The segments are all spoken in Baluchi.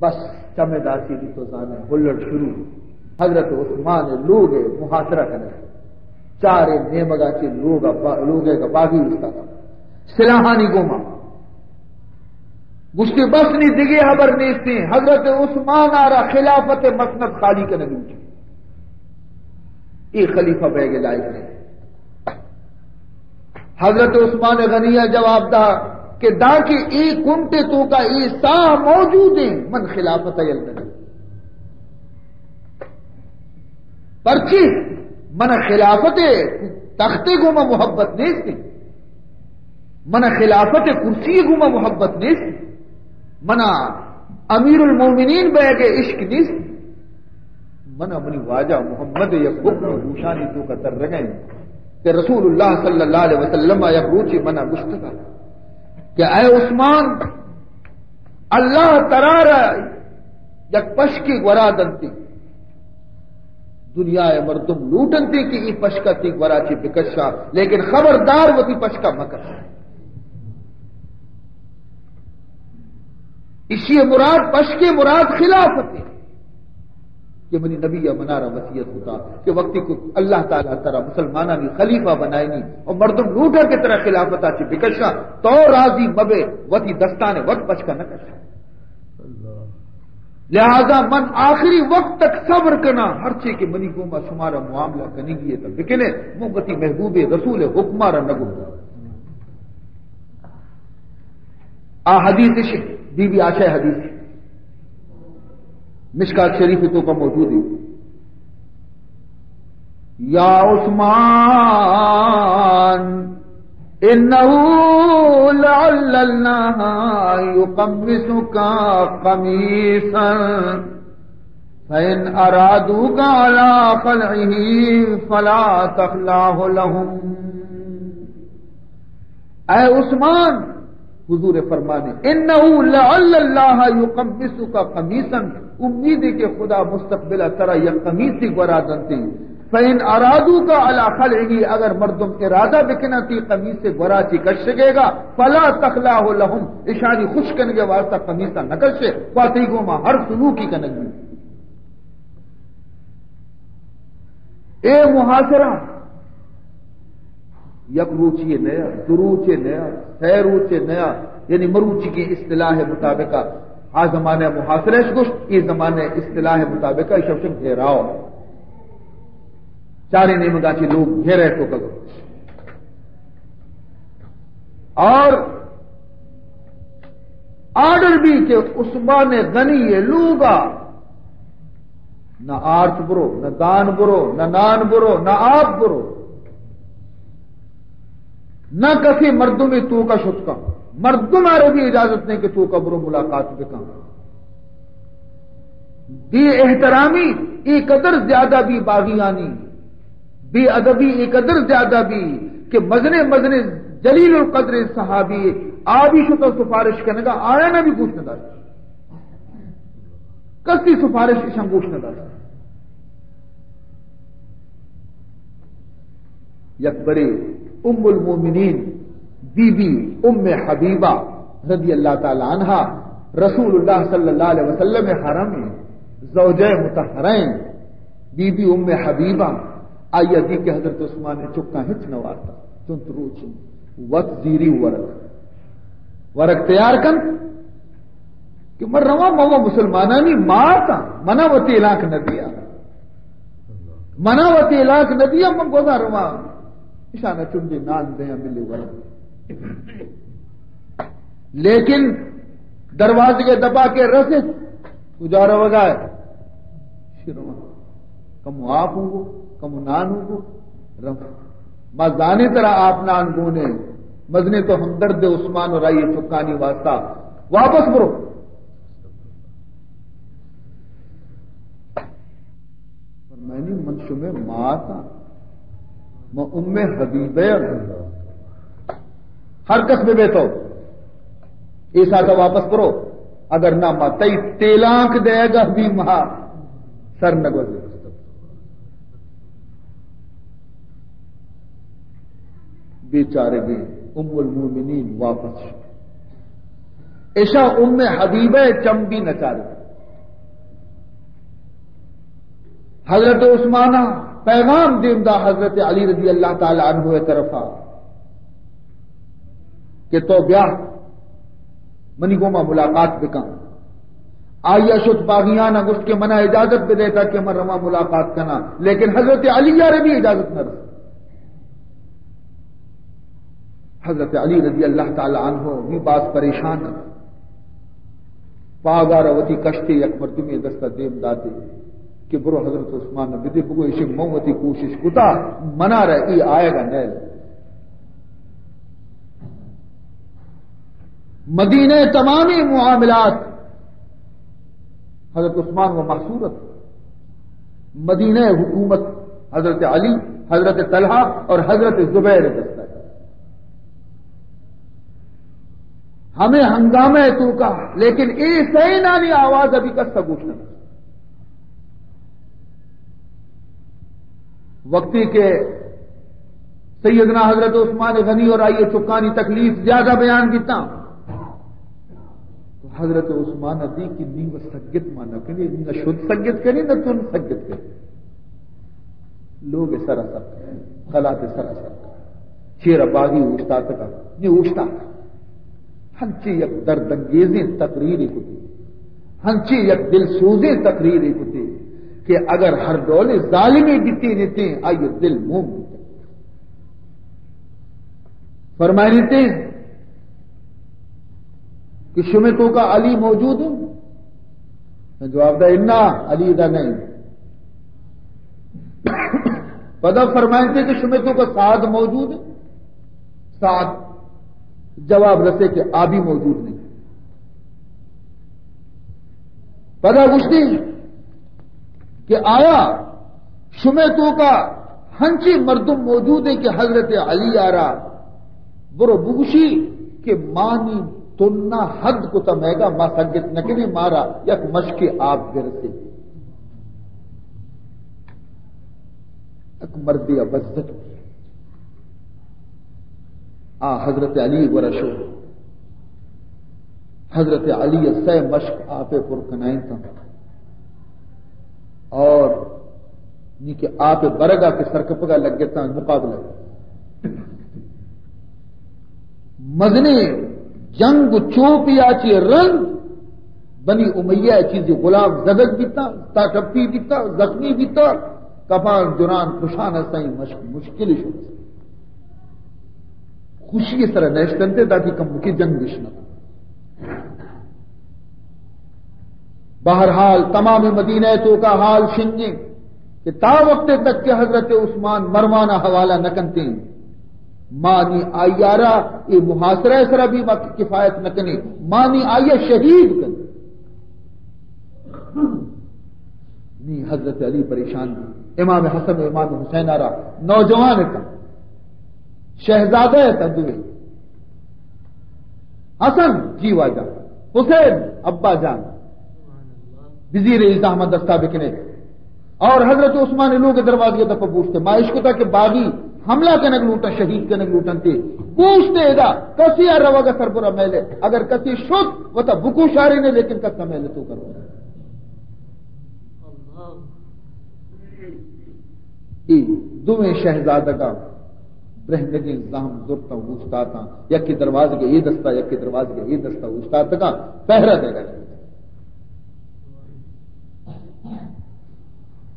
بس، چمے داچی بھی تو زانے، ہلڑ شروع۔ حضرت عثمان لوگ محاصرہ کرنے، چارے نیمگا چی لوگ با-، لوگ کا باغی استاد، سلاحانی گوما۔ گوشتی، بس نی دگے خبر نیستی، حضرت عثمان آرا خلافت مسند خالی کرنے لوٹی۔ اے خلیفہ بیگے لائق نہیں۔ حضرت عثمان غنی جواب دا کہ دانکہ اے کنٹے توکا اے ساہ موجود ہیں، من خلافت یل نہ دوں۔ پرچی؟ من خلافت تختے گوما محبت نیست، من خلافت کرسی گوما محبت نیست، من امیر المومنین بیگے عشق نیست۔ من منی واجہ محمد یک حکم گوشانی توکا ترگیں کہ رسول اللہ صلی اللہ علیہ وسلم یک روچی منا گشتگا کہ اے عثمان، اللہ ترارا یک پشکے گورا دنتی، دنیا مردم لوٹنتی کہ ای پشکا تی گورا چی بکشا، لیکن خبردار وتی پشکا مکشا۔ اشی مراد، پشکے مراد خلافت ہے کہ منی نبی منارا وصیت ہوتا کہ وقتی کو اللہ تعالیٰ ترا مسلمانانی خلیفہ بنائنی اور مردم لوٹا کہ ترا خلافت آچی بکشا، تو راضی مبے، وتی دستان وقت پشکا نہ کشا۔ لہذا من آخری وقت تک صبر کنا، ہرچے کہ منی گوما شمارا معاملہ کنگی ہے تو بکنے، من وتی محبوب رسول حکمارا نہ گوں۔ آ حدیث اش، بی بی عائشہ حدیث، مشکات شریف توکا موجود ہے۔ یا عثمان، انه لعل الله يقمصك قميصا، فإن أرادوك على خلعه فلا تخلعه لهم۔ اے عثمان، حضور فرمانے، انه لعل الله يقمصك قميصا، امید ہے کہ خدا مستقبل ترا یک قمیصی گورا دنتے۔ فإن أرادوك على خلعه، اگر مردم ارادہ بکنا تی قمیص گورا چی کشگے گا، فلا تخلعه لهم، اشانی خوش کنگے واسطہ قمیصا نہ کشے، پاتی گوما ہر سلوکی کنگ بھی۔ اے محاصرہ یک روچے نیا، دو روچے نیا، سہ روچے نیا، یعنی مروچی کی اصطلاح مطابق آ زمانے محاصرہ اش گوشت، اے زمانے اصطلاح مطابق آ شوشن گھیراؤ۔ چارے نیمگا چی لوگ گھیرے کو کگو۔ اور آرڈر بھی کہ عثمان غنی لوگا نہ آرت برو، نہ دان برو، نہ نان برو، نہ آپ برو، نہ کسی مردمی توکا شتکا۔ مردم آرے بھی اجازت نہیں کہ توکا برو ملاقات بکن۔ بے احترامی اے قدر زیادہ بھی باغیانی، بے ادبی اے قدر زیادہ بھی کہ مزنے مزنے جلیل القدر صحابی آ بھی شتو سفارش کنگا، آیا نہ بھی گوش نہ داشت۔ کسی سفارش اشان گوش نہ داشت۔ یک برے ام المومنین بی بی ام حبیبہ رضی اللہ تعالی عنہا، رسول اللہ صلی اللہ علیہ وسلم حرم زوجہ مطہرین بی بی ام حبیبہ، آئی دی کہ حضرت عثمان چکاں ہچ نہ وارتا، چنت روچی وت زیری ورگ، ورگ تیار کن کہ من رواں، من و مسلمانانی مات آں، منا وتی علاق نہ دیا، منا وتی علاق نہ دیا، من گوزا رواں، اشانا چنڈی نان دیاں ملی ورگ۔ لیکن دروازے کے دبا کے رسد، کجا روگا ہے؟ شروع۔ کمو آپ ہوں گو، کمو نان ہوں گو، رم۔ ما زانے ترا آپ نان گونے، مزنے تو ہمدرد عثمان و رائی چکانی واسطہ۔ واپس برو۔ فرمائنی، من شمے مات آں، من ام حبیبہ آں۔ ہر کس بہ بیتو، اے ساعتا واپس برو، اگر نہ ما تئی تیلانک دئیگا بھی ما سر نہ گوزے۔ بیچارگیں ام المومنین واپس شو۔ اشا ام حبیبہ چم بھی نہ چارے۔ حضرت عثمان ءَ پیغام دیم دا حضرت علی رضی اللہ تعالی عنہ ءِ طرفا کہ تو بیا، منی گوما ملاقات بکن۔ آئی ءَ شت باغیان ءَ گوشت کہ منا اجازت بدے تاکہ من رواں ملاقات کناں، لیکن حضرت علی ءَ را بھی اجازت نہ رسی۔ حضرت علی رضی اللہ تعالی عنہ بھی باز پریشان ات۔ پاگار وتی کشتے یک مردمے دستا دیم داتے کہ برو حضرت عثمان ءَ بدے، بگو ایشی من وتی کوشش کتا، منارا ای آیگا نیل۔ مدینہ تمامی معاملات حضرت عثمان و محصور ات۔ مدینہ حکومت حضرت علی، حضرت طلحہ اور حضرت زبیر دستا۔ ہمیں ہنگامہ توکا، لیکن اے سینانی آواز ابھی کس گوش نہ۔ وقتی کہ سیدنا حضرت عثمان غنی اور آئی چکانی تکلیف زیادہ بیان بیتا، تو حضرت عثمان دی کہ نی و سگت ما نہ کنی، نہ شد سگت کنی، نہ تن سگت کنی۔ لوگ سرا سر، قلات سرا سر، چیر باغی اوشتاتگا، نی اوشتاتگا۔ ہنچی یک دردانگیزیں تقریرے کتی، ہنچی یک دلسوزیں تقریرے کتی کہ اگر ہر ڈولیں ظالمے بیتیں نتیں، آئی دل موم بیتیں۔ فرمائنیتیں کہ شمے توکا علی موجود ہیں؟ جواب دا، انا، علی ادا نہیں۔ پدا فرمائنیتیں کہ شمے توکا سعد موجود ہیں؟ سعد جواب رسے کہ آ بھی موجود نہیں۔ پدا گوشتی کہ آیا شمے توکا ہنچی مردم موجود ہیں کہ حضرت علی آرا برو بگوشی کہ مانی تنا حد کتا میگا، ما سگت نکنی، مارا یک مشک آپ برسے۔ یک مردے بزگ آ حضرت علی گورا شو۔ حضرت علی سئے مشک آپے پر کنائینتا اور نی کہ آپ برگا کہ سرکپگا لگتا مقابلہ۔ مزنیں جنگ و چوپیا چی رند بنی امیہ چیزی غلام زدگ بیتا، تا ٹپی بیتا، زخمی بیتا، کپان جنان کشان سائیں مش-، مشکل شد۔ خوشی سر نشتنتے تاکہ کم کی جنگ بشنت۔ بہرحال، تمام مدینہ توکا حال شنگیں کہ تا وقت تک کہ حضرت عثمان مروان حوالہ نہ کنتیں، مانی آئیارا اے محاصرہ سرا بھی وقت کفایت نہ کنے، مانی آئیا شہید کن۔ نی حضرت علی پریشان بی، امام حسن و امام حسین آرا نوجوان کن، شہزادہ ہے تندوے۔ حسن، جی واجہ۔ حسین، ابا جان۔ بزیر اے زحمت دستا بکنے۔ اور حضرت عثمان لوگ دروازے دپا بوشتے۔ ما اشکتا کہ باغی حملہ کنگ لوٹا، شہید کنگ لوٹن تے۔ بوشتے ادا، کسی آ روگا سربرا میلے۔ اگر کسی شد، وتا بکوشارے نے، لیکن کسا میلے تو کرو۔ اے دوئیں شہزادگاں برہنگیں زہم زرتاں اوشتاتاں، یکے دروازگے اے دستا، یکے دروازگے اے دستا اوشتاتگاں، پہرہ دیگا۔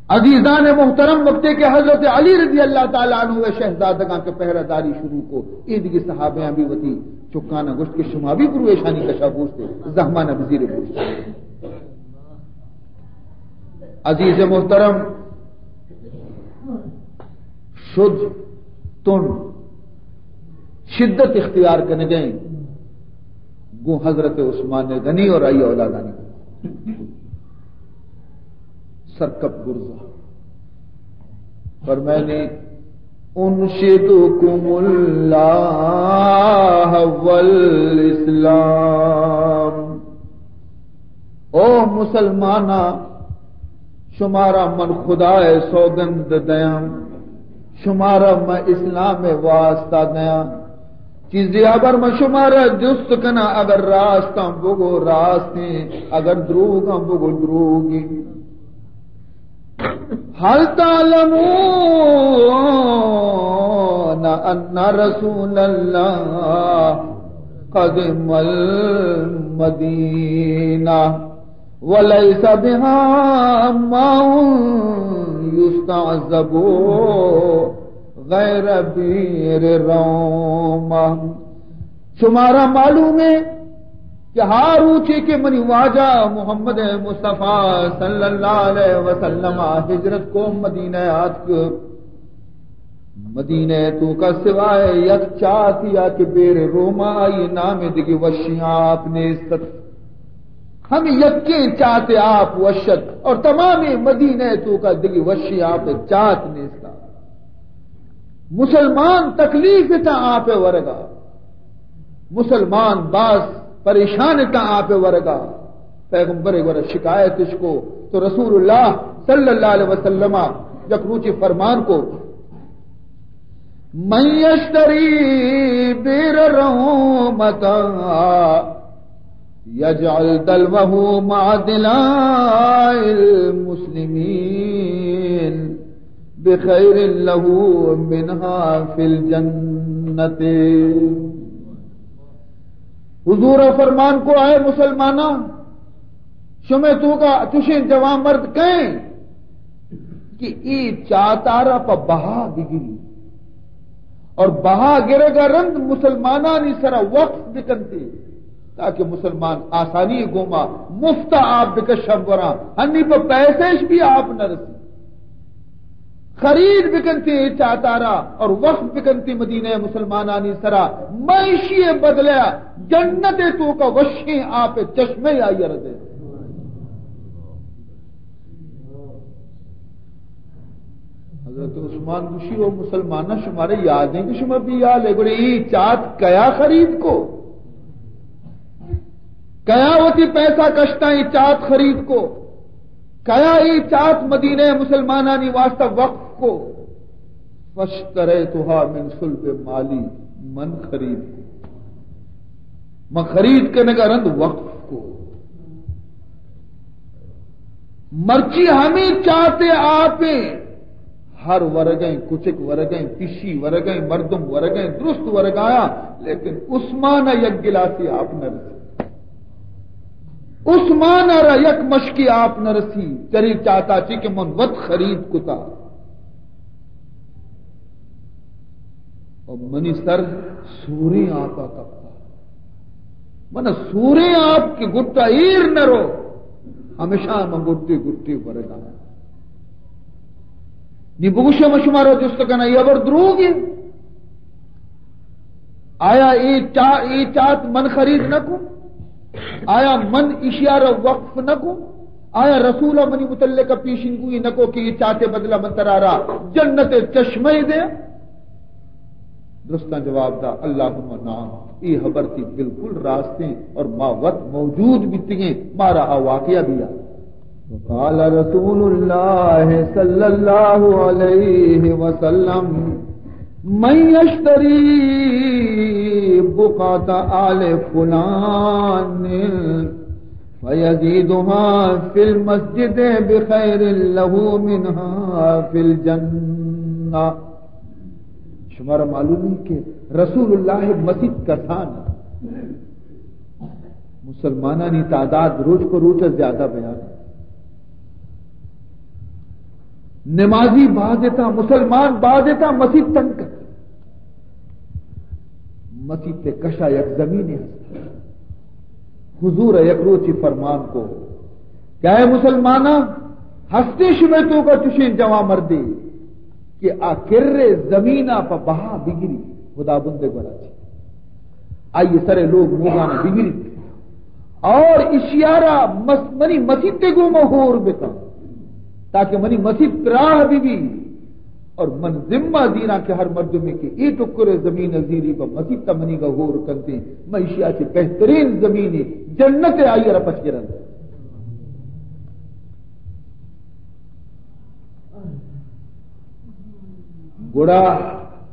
عزیزان محترم، وقتے کہ حضرت علی رضی اللہ تعالی عنہ شہزادگاں کہ پہرہ داری شروع کو، اے دیگہ صحابیاں بھی وتی چکانا گوشت کہ شما بھی برو ایشانی کشا بوشتے، زہمانا بزیر بوشتے۔ عزیز محترم، شد تن شدت اختیار کنگیں گوں حضرت عثمان غنی اور آئی اولادانی۔ سرکپ گرزا فرمائنی، انشدکم اللہ والاسلام۔ او مسلماناں، شمارا من خدائے سوگند دیاں، شمارا من اسلام واسطہ دیاں۔ چیزے ہبر من شمارا جست کناں، اگر راستاں بگو راستیں، اگر دروگاں بگو دروگیں۔ هل تعلمون أن رسول الله قدم المدينة وليس بها ماء يستعذب غير بئر رومة۔ شمارا معلوم ہے کہ ہا روچے کہ منی واجہ محمد مصطفیٰ صلی اللہ علیہ وسلم ہجرت کو، مدینہ آتک، مدینہ توکا سوائے یک چاتے آ کہ بئر رومہ، آئی نام دگہ وشیں آپ نیست ات۔ ہمے یکیں چاتے آپ وش ات اور تمامیں مدینہ توکا دگہ وشیں آپ چات نیست ات۔ مسلمان تکلیف اتاں آپ ورگا، مسلمان باز پریشان اتاں آپ ورگا۔ پیغمبر گورا شکایتش کو تو رسول اللہ صلی اللہ علیہ وسلم یک روچے فرمان کو، من یشتری بئر رومة یجعل دلوه مع دلاء المسلمین بخیر له منها فی الجنة۔ حضور فرمان کو، اے مسلماناں، شمے توکا چشیں جوان مرد کئے کہ اے چاتارا پہ بہا بگری اور بہا گرگا رند مسلمانانی سرا وقف بکنتے، تاکہ مسلمان آسانی گوما مفت آپ بکشن وراں، ہنی پہ پیسے اش بھی آپ نہ رسی۔ خرید بکنتے اے چاتارا اور وقف بکنتے مدینہ مسلمانانی سرا، من اشی بدلہ جنت توکا وشیں آپ چشمے آئی ردے۔ حضرت عثمان گوشی، او مسلماناں، شمارے یاد ہیں کہ شما بھی یاد ہے، گڑے اے چات کیا خرید کو؟ کیا وتی پیسہ کشتا اے چات خرید کو؟ کیا اے چات مدینہ مسلمانانی واسطہ وقف کو؟ فاشتریتها من صلب مالی، من خرید کو، من خرید کنگا رند وقف کو۔ مرچی ہمے چاتے آپیں، ہر ورگیں، کچک ورگیں، پشی ورگیں، مردم ورگیں، درست ورگایا، لیکن عثمان یک گلاسی آپ نہ رسی۔ عثمان را یک مشکی آپ نہ رسی، چرے چاتا چی کہ من وت خرید کتا۔ اور منی سر سوریں آپا کپتا۔ من سوریں آپ کہ گٹا ایر نہ رو، ہمیشہ من گٹے گٹے ورگا۔ نی بگوشے من شمارا جست کنا، یہ خبر دروگ ہے؟ آیا اے چا-، اے چات من خرید نہ کو؟ آیا من اشیارا وقف نہ کو؟ آیا رسول منی متعلق پیشن گوئی نہ کو کہ اے چاتے بدلہ من ترارا جنت چشمے دے؟ درستاں جواب دا، اللہم نعم، اے خبر تی بالکل راستیں اور ما وت موجود بیتگیں، مارا آ واقعہ بیا۔ وقال رسول الله صلى الله عليه وسلم، من يشتري بقعة آل فلان فيزيدها في المسجد بخير له منها في الجنة۔ شمارا معلوم ہے کہ رسول اللہ مسیت کسان، مسلمانانی تعداد روچ پہ روچ زیادہ بیان۔ نمازی باز اتاں، مسلمان باز اتاں، مسیت تنگ کت۔ مسیت کشا یک زمینے ہست۔ حضور یک روچی فرمان کو کہ اے مسلماناں، ہستے شمے توکا چشیں جوان مردے کہ آ کرے زمینا پہ بہا بگری، خدا بندے گورا چی آئی سر لوگ موگانا بگری اور اشیارا مس-، منی مسیت گوما ہور بکن، تاکہ منی مسیت راہ بی بی۔ اور من ذمہ دیراں کہ ہر مردمے کہ اے ٹکرے زمین زیری پہ مسیت منی گا ہور کنتے، من اشیا چہ بہترین زمین جنت آئی را پچ گرن۔ گڑا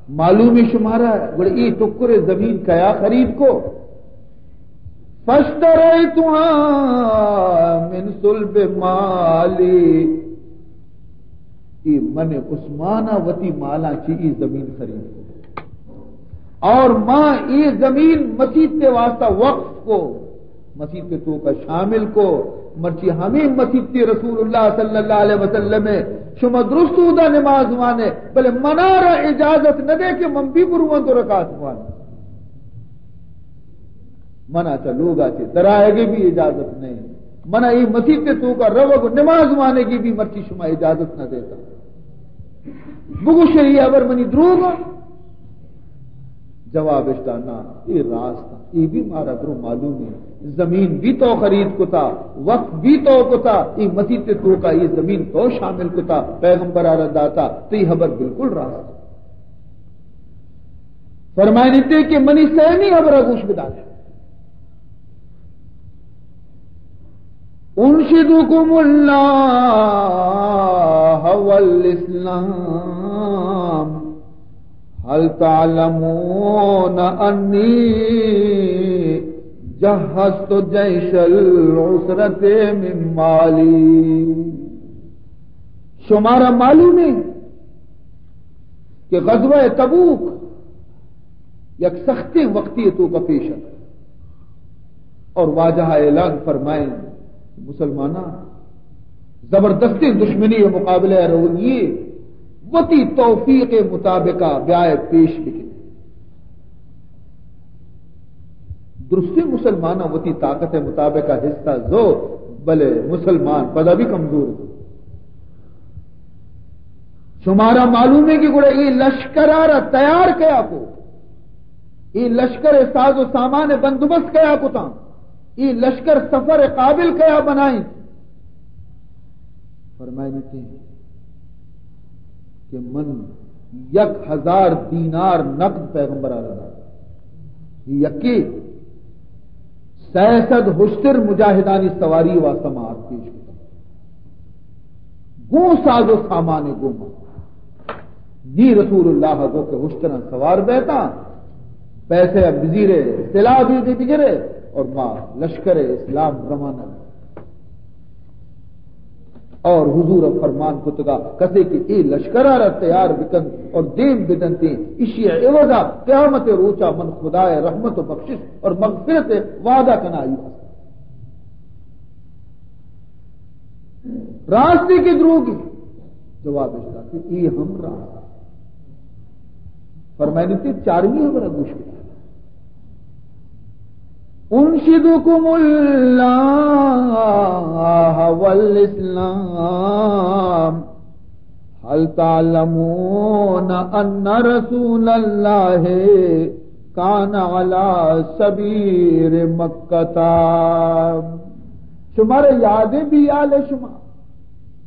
معلومی شمارا، گڑا اے ٹکرے زمین کیا خرید کو؟ فاشتریتها من صلب مالی۔ من عثمان ءَ وتی مالاں چہ اے زمین خرید کو اور ما اے زمین مسیت ءِ واسطہ وقف کو، مسیت ءِ توکا شامل کو۔ مرچی ہمے مسیت ءَ رسول اللہ صلی اللہ علیہ وسلم ءَ شما درست اودا نماز وانے، بلے منارا اجازت نہ دے کہ من بھی برواں دو رکعت وانے۔ منا چہ لوگا چہ درآیگی بھی اجازت نہیں، منا اے مسیت ءِ توکا روگ و نماز وانگی بھی مرچی شما اجازت نہ دیتا۔ بگوشے اے ہبر منی دروگ؟ جواب اش دا، نا، اے راست، اے بھی مارا درو معلوم ہے۔ زمین بھی تو خرید کتا، وقف بھی تو کتا، اے مسیت ءِ توکا اے زمین تو شامل کتا، پیغمبر آرا داتا، تو اے ہبر بالکل راست۔ فرمائنتے کہ منی سیمی ہبرا گوش بدار۔ انشدکم اللہ والاسلام، هل تعلمون انی جهزت جیش العسرة من مالی۔ شمارا معلوم ہے کہ غزوہ تبوک یک سختیں وقتی توکا پیش ات اور واجہ اعلان فرمائیں، مسلماناں، زبردستیں دشمنی ءِ مقابلہ ءَ روگی، وتی توفیق مطابقا بیائے پیش بکن۔ درستیں مسلماناں وتی طاقت مطابقا حصہ زو، بلے مسلمان پدا بھی کمزور۔ شمارا معلوم ہے کہ گڑا اے لشکر آرا تیار کیا کو، اے لشکر ساز و سامان بندوبست کیا کتا، اے لشکر سفر قابل کیا بنائیں؟ فرمائنتے کہ من یک ہزار دینار نقد پیغمبر آرا دات۔ یکی سئے سد ہشتر مجاہدانی سواری واسطہ ما آرت پیش کتا۔ گوں ساز و سامان گوں ما۔ نی رسول اللہ گو کہ ہشتراں سوار بیتا، پیسے بزیرے، سلاح بھی دی بگرے اور ما لشکر اسلام روانہ۔ اور حضور فرمان کتگا، کسے کہ اے لشکر آرا تیار بکن اور دیم بدنتے، اشی عوضا قیامت روچا من خدائے رحمت و بخشش اور مغفرت وعدہ کنا آئی واسطہ۔ راستے کہ دروگی؟ جواب اش دات کہ اے ہم راست۔ فرمائنتے چارمی ہبرا گوش بدار۔ انشدکم اللہ والاسلام، هل تعلمون ان رسول اللہ کان علی سبیر مکہ۔ شمارا یادیں بھی حال ہے شما؟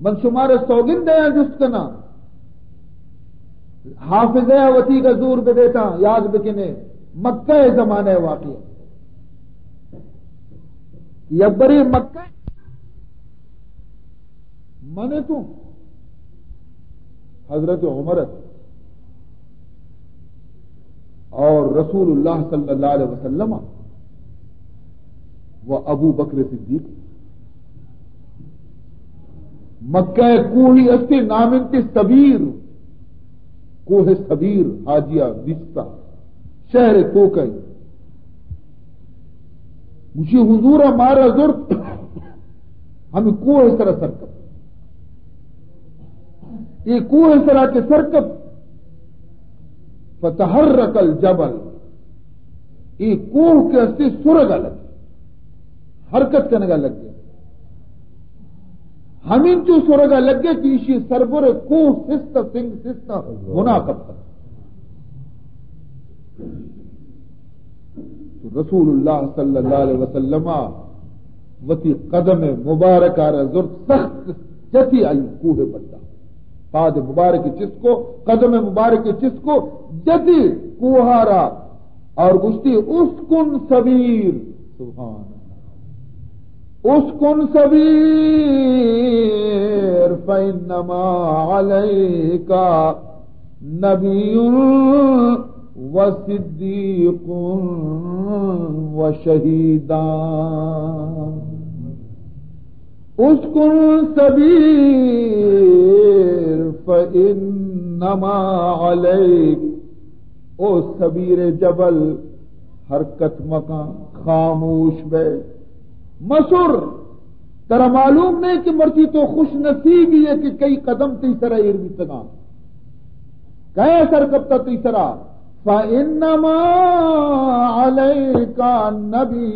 من شمارا سوگند دیاں جست کناں، حافظہ وتی کا زور بدیتا، یاد بکنے، مکہ زمانہ واقعہ۔ یبری مکہ من تو حضرت عمر اور رسول اللہ صلی اللہ علیہ وسلم و ابو بکر صدیق۔ مکہ کوہی استے نام انت سبیر، کوہ سبیر، حاجیہ بیستا، شہر توکئی۔ گوشی حضور مارا زرت، ہمیں کوہ سرا سر کپ۔ اے کوہ سرا کہ سر کپ، فتحرک الجبل، اے کوہ کہ استے سرگا لگے، حرکت کنگا لگے۔ ہمینچو سرگا لگے کہ ایشی سربر کوہ سستا، سنگ سستا، بنا کپتا۔ تو رسول اللہ صلی اللہ علیہ وسلم وتی قدم مبارک آرا زرت، سخت جتی آئی کوہ بندا۔ پاد مبارک چست کو، قدم مبارک چست کو، جتی کوہ آرا اور گوشتی، اسکن سبیر۔ سبحان اللہ۔ اسکن سبیر فإنما علیک نبی و صدیق و شہیدان۔ اسکن سبیر فإنما عليك، او سبیر جبل، حرکت مکن، خاموش بے، مسر۔ ترا معلوم نہیں کہ مرچی تو خوش نصیبی ہے کہ کئی قدم تئی سرا ایر بیتگاں، کئے سر کپتا تئی سرا۔ فإنما عليك نبي،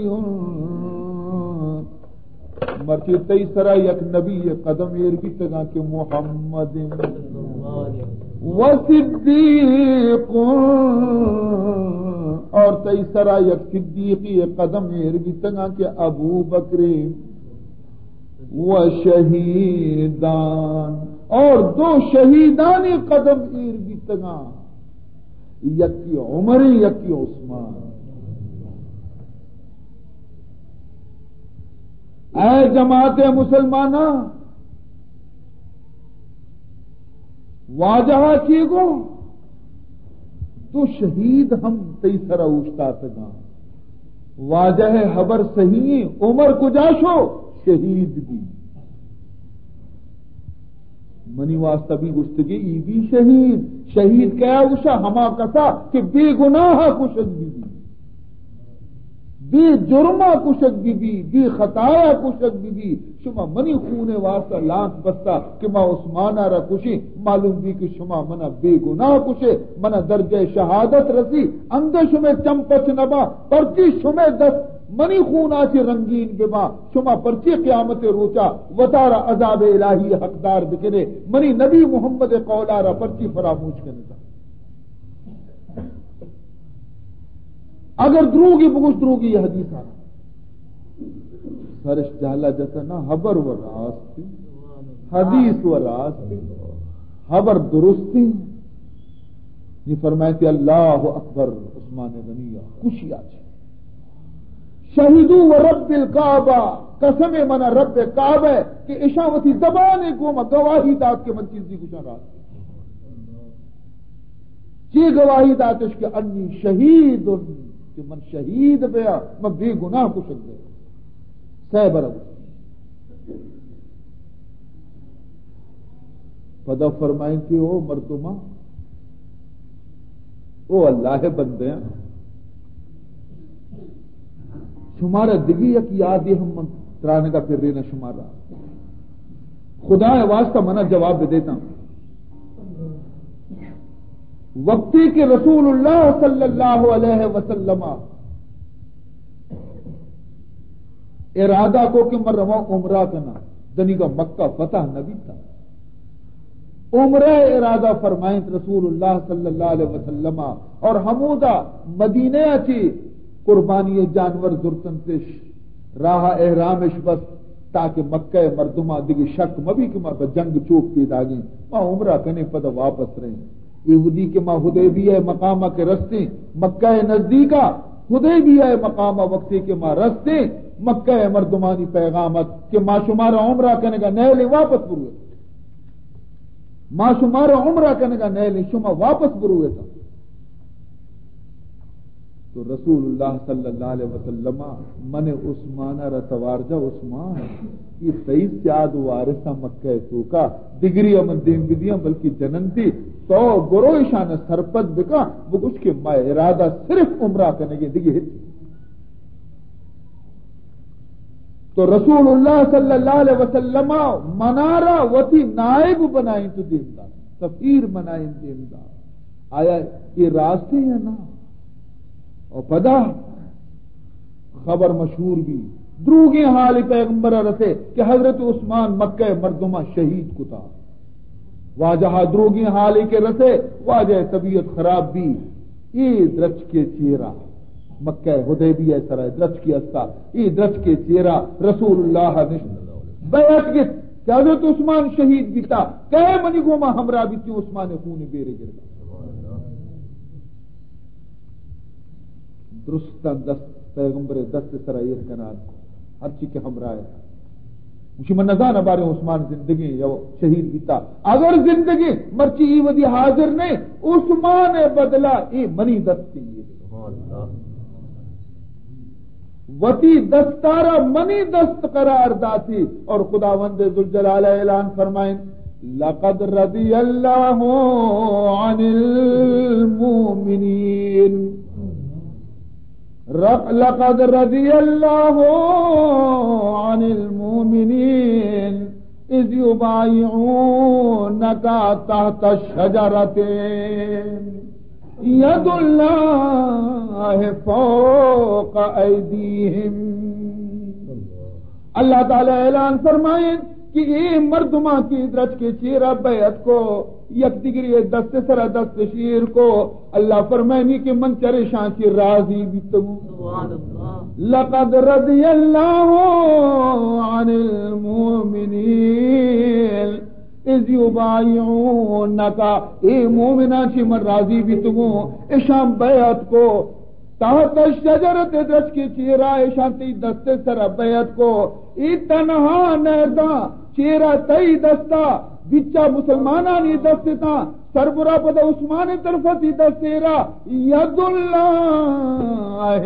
مرچی تئی سرا یک نبی قدم ایر بیتگاں کہ محمد و صدیق، اور تئی سرا یک صدیقی قدم ایر بیتگاں کہ ابو بکر و شہیدان، اور دو شہیدانی قدم ایر بیتگاں، یکی عمر، یکی عثمان۔ اے جماعت مسلماناں، واجہ چی گو؟ تو شہید ہم تئی سرا اوشتاتگاں۔ واجہ حبر صحیح، عمر کجا شو؟ شہید بی۔ منی واسطہ بی گوشتگی، ای بی شہید۔ شہید کیا گوشا؟ ہما کسا کہ بے گناہ کشگ بی بی، بے جرما کشگ بی بی، بے خطایا کشگ بی بی۔ شما منی خون واسطہ لانک بستا کہ ما عثمانا را کشیں، معلوم بی کہ شما منا بے گناہ کشے، منا درجہ شہادت رسی، انگہ شمے چم پچ نبا، پرچی شمے دست منی خونا چی رنگین ببا، شما پرچی قیامت روچا وتارا عذاب الہی حقدار بکنے، منی نبی محمد قولا را پرچی فراموش کنتا۔ اگر دروگی بگوش، دروگی یہ حدیث آنا۔ سرش جہلا جتا نا، حبر و راست، حدیث و راست، حبر درستی۔ یہ فرمائے کہ اللہ اکبر، عثمان غنی خوشی آج۔ شہدوا و رب الکعبہ، قسم منا رب کعبہ کہ اشاں وتی زبان گوما گواہی دات کہ من چیزی گوشاں راست۔ چی گواہی داتش کہ انی شہید، کہ من شہید بیا، من بے گناہ کشگ بیا۔ سہ برا گوشت۔ پدا فرمائیں کہ او مردماں، او اللہ بندیاں، شمارا دگی یک یادے ہم من ترانگا پرینا شمارا۔ خدا واسطہ منا جواب بدیتا۔ وقتی کہ رسول اللہ صلی اللہ علیہ وسلم ارادہ کو کہ من رواں عمرہ کناں، دنیگا مکہ فتح نہ بیتا۔ عمرہ ارادہ فرمائنت رسول اللہ صلی اللہ علیہ وسلم، اور ہمودا مدینہ چی قربانی جانور زرتنتش، راہ احرامش بست، تاکہ مکہ مردماں دگہ شک مبی کہ ما بہ جنگ چوک پیداگیں، ما عمرہ کنیں پدا واپس رہیں۔ اے وھدی کہ ما حدیبیہ مقامہ کہ رستیں، مکہ نزدیکا، حدیبیہ مقامہ وقتی کہ ما رستیں، مکہ مردمانی پیغام ات کہ ما شمارا عمرہ کنگا نیلیں، واپس بروے۔ ما شمارا عمرہ کنگا نیلیں، شما واپس بروے تا۔ تو رسول اللہ صلی اللہ علیہ وسلم من عثمان را توار جا، عثمان، یہ تئی سیاد وارثاں مکہ توکا، دگری من دیم بدیاں، بلکہ جننتی، تو گروہ شان سرپد بکا، بگوش کہ ما ارادہ صرف عمرہ کنگے، دگی ہچ۔ تو رسول اللہ صلی اللہ علیہ وسلم منارا وتی نائب بنائیں تو دیم دار، سفیر بنائیں دیم دار۔ آیا یہ راست ہے یا نہ؟ اور پدا خبر مشہور بی، دروگیں حال پیغمبر رسے کہ حضرت عثمان مکہ مردمہ شہید کتا۔ واجہ دروگیں حالے کہ رسے، واجہ طبیعت خراب بی، اے درچکے چیرا، مکہ حدیبیہ سرا درچکے استا، اے درچکے چیرا رسول اللہ نشت، بیعت گت کہ حضرت عثمان شہید بیتا، کئے منی گوما ہمراہ بیتی عثمان خون بیرے گرگا۔ درستاں دست پیغمبر دست سرا ایر کنات، ہرچی کہ ہمراہ ات۔ گوشی، من نزاناں باریں عثمان زندگیں یا شہید بیتا۔ اگر زندگیں، مرچی ای وھدی حاضر نہ، عثمان بدلا اے منی دست ایں۔ وتی دستارا منی دست قرار داتی، اور خداوند ذوالجلال اعلان فرمائیں، لقد رضي الله عن المؤمنين، ر-، لقد رضي الله عن المؤمنين إذ يبايعونك تحت الشجرة يد الله فوق أيديهم۔ اللہ تعالی اعلان فرمائیں کہ اے مردماں کہ درچکے چیرا بیعت کو، یک دگری دست سرا دست شیر کو، اللہ فرمائنی کہ من چریشاں چی راضی بیتگوں۔ سبحان اللہ۔ لقد رضي الله عن المؤمنين إذ يبايعونك، اے مومناں چی من راضی بیتگوں، اشاں بیعت کو۔ تحت الشجرة، درچکے چیرا اشاں تئی دست سرا بیعت کو۔ اے تنہا نہ اتاں، چیرا تئی دستا، بچا مسلمانانی دست اتاں، سربرا پدا عثمان طرف تی دست ایرا، يد الله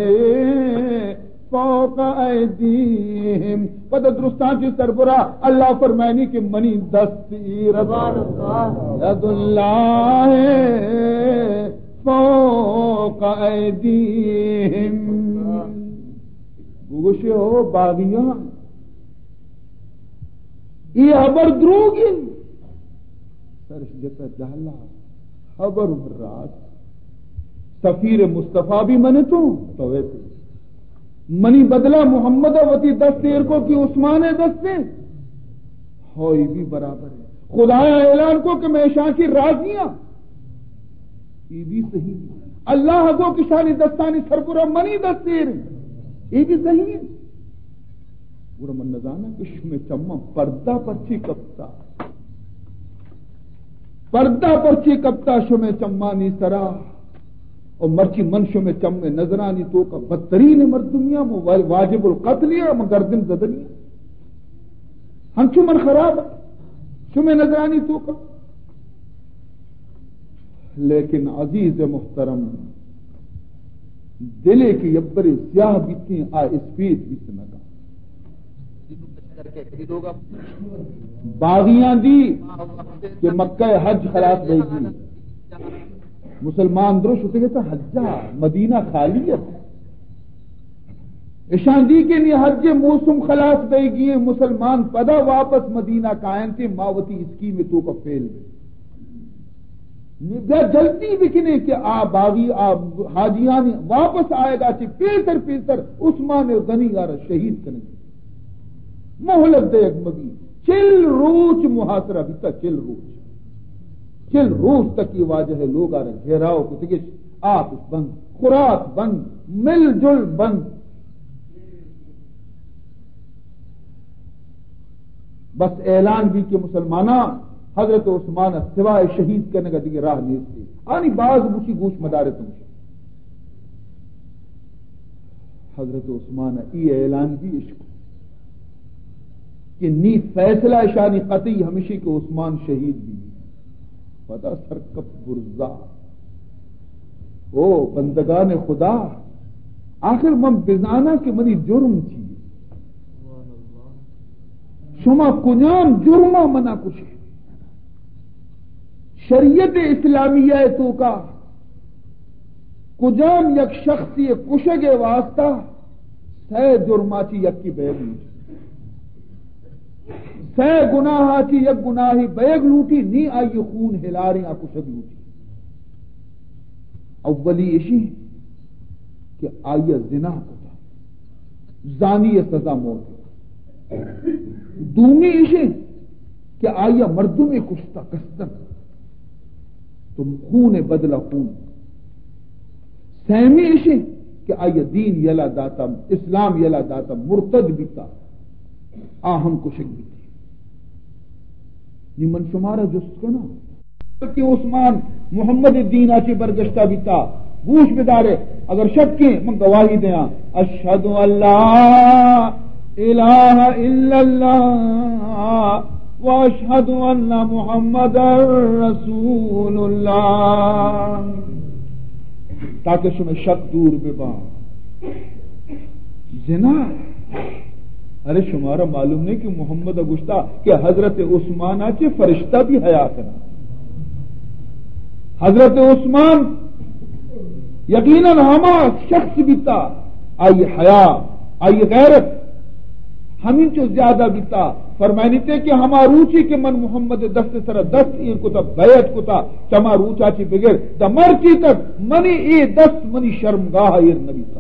فوق أيديهم۔ پدا درستاں چی سربرا اللہ فرمائنی کہ منی دست ایرا۔ سبحان اللہ۔ يد الله فوق أيديهم۔ بگوشے او باغیاں، اے ہبر دروگ انت۔ سرش جتا جہلا، ہبر راست۔ سفیر مصطفی بھی من تو، تو ہے تو۔ منی بدلہ محمد وتی دست ایر کو کہ عثمان دست ہے۔ ہو، اے بھی برابر ہے۔ خدایا اعلان کو کہ میں شاہ کی راضی ہاں۔ اے بھی صحیح۔ اللہ گو کہ شانی دستانی سربرا منی دست ایر۔ اے بھی صحیح۔ گڑا من نزاناں کہ شمے چماں پردہ پرچے کپتا، پردہ پرچے کپتا شمے چمانی سرا۔ اور مرچی من شمے چمے نظرانی توکا بدترین مردمیاں، من وا-، واجب القتلیاں، من گردن زدنیاں۔ ہنچو من خراب شمے نظرانی توکا۔ لیکن عزیز محترم، دلے کہ یبرے سیاہ بیتیں، آ اسپیت بیت نہ کن۔ باغیاں دی کہ مکہ حج خلاص بھئی گی، مسلمان درو شتگے تا حجا، مدینہ خالی ہے۔ اشان دی کہ نی حج موسم خلاص بئیگی ایں، مسلمان پدا واپس مدینہ کائنت، ما وتی اسکیم توکا فیل بے۔ نی بیا جلدی بکنے کہ آ باغی، آ حاجیانی واپس آئے گا چی پیسر پیسر عثمان غنی آرا شہید کنگی۔ مہلت دیگ مبی۔ چل روچ محاصرہ بیتا، چل روچ۔ چل روچ تک یہ واجہ لوگ آرا گھیراؤ کتگش، آپ بند، خوراک بند، مل جل بند۔ بس اعلان بی کہ مسلماناں، حضرت عثمان سوائے شہید کنگا دیگہ راہ نیستی۔ آنی باز بوشی گوش مدارے تمشی۔ حضرت عثمان ای اعلان بی عشق کہ نی فیصلہ اشانی قطعی ہمشی کہ عثمان شہید بی۔ پدا سرکپ برزا۔ او بندگان خدا، آخر من بزاناں کہ منی جرم چی؟ شما کجام جرما منا کشے؟ شریعت اسلامیہ توکا کجام یک شخصی کشگ واسطہ سئے جرما چی یکی بیگ لوٹی، سئے گناہا چی یک گناہی بیگ لوٹی، نی آئی خون ہلاریں آ کشگ لوٹی۔ اولی اشی کہ آئی زنا کتا، زانی سزا موت۔ دومی اشی کہ آئی مردمی کشتا کستن، تو خون بدلہ خون۔ سیمی اشی کہ آئی دین یلا داتا، اسلام یلا داتا، مرتد بیتا، آ ہم کشگ بیتی۔ نی من شمارا جست کناں کہ عثمان محمد دین آ چی برگشتہ بیتا؟ گوش بدارے، اگر شکیں من گواہی دیاں، اشہد ان لا الہ الا اللہ و اشہد ان محمد رسول اللہ۔ تاکہ شمے شک دور ببا۔ زنا ارے شمارا معلوم نہیں کہ محمد گشتا کہ حضرت عثمان چہ فرشتہ بھی حیا کنا؟ حضرت عثمان یقیناً ہما شخص بیتا، آئی حیا، آئی غیرت ہمینچو زیادہ بیتا۔ فرمائنیتے کہ ہما روچی کہ من محمد دست سر دست ایر کتا، بیعت کتا، چما روچا چی بگر دا مرچی تک منی اے دست منی شرمگاہ ایر نبیتا۔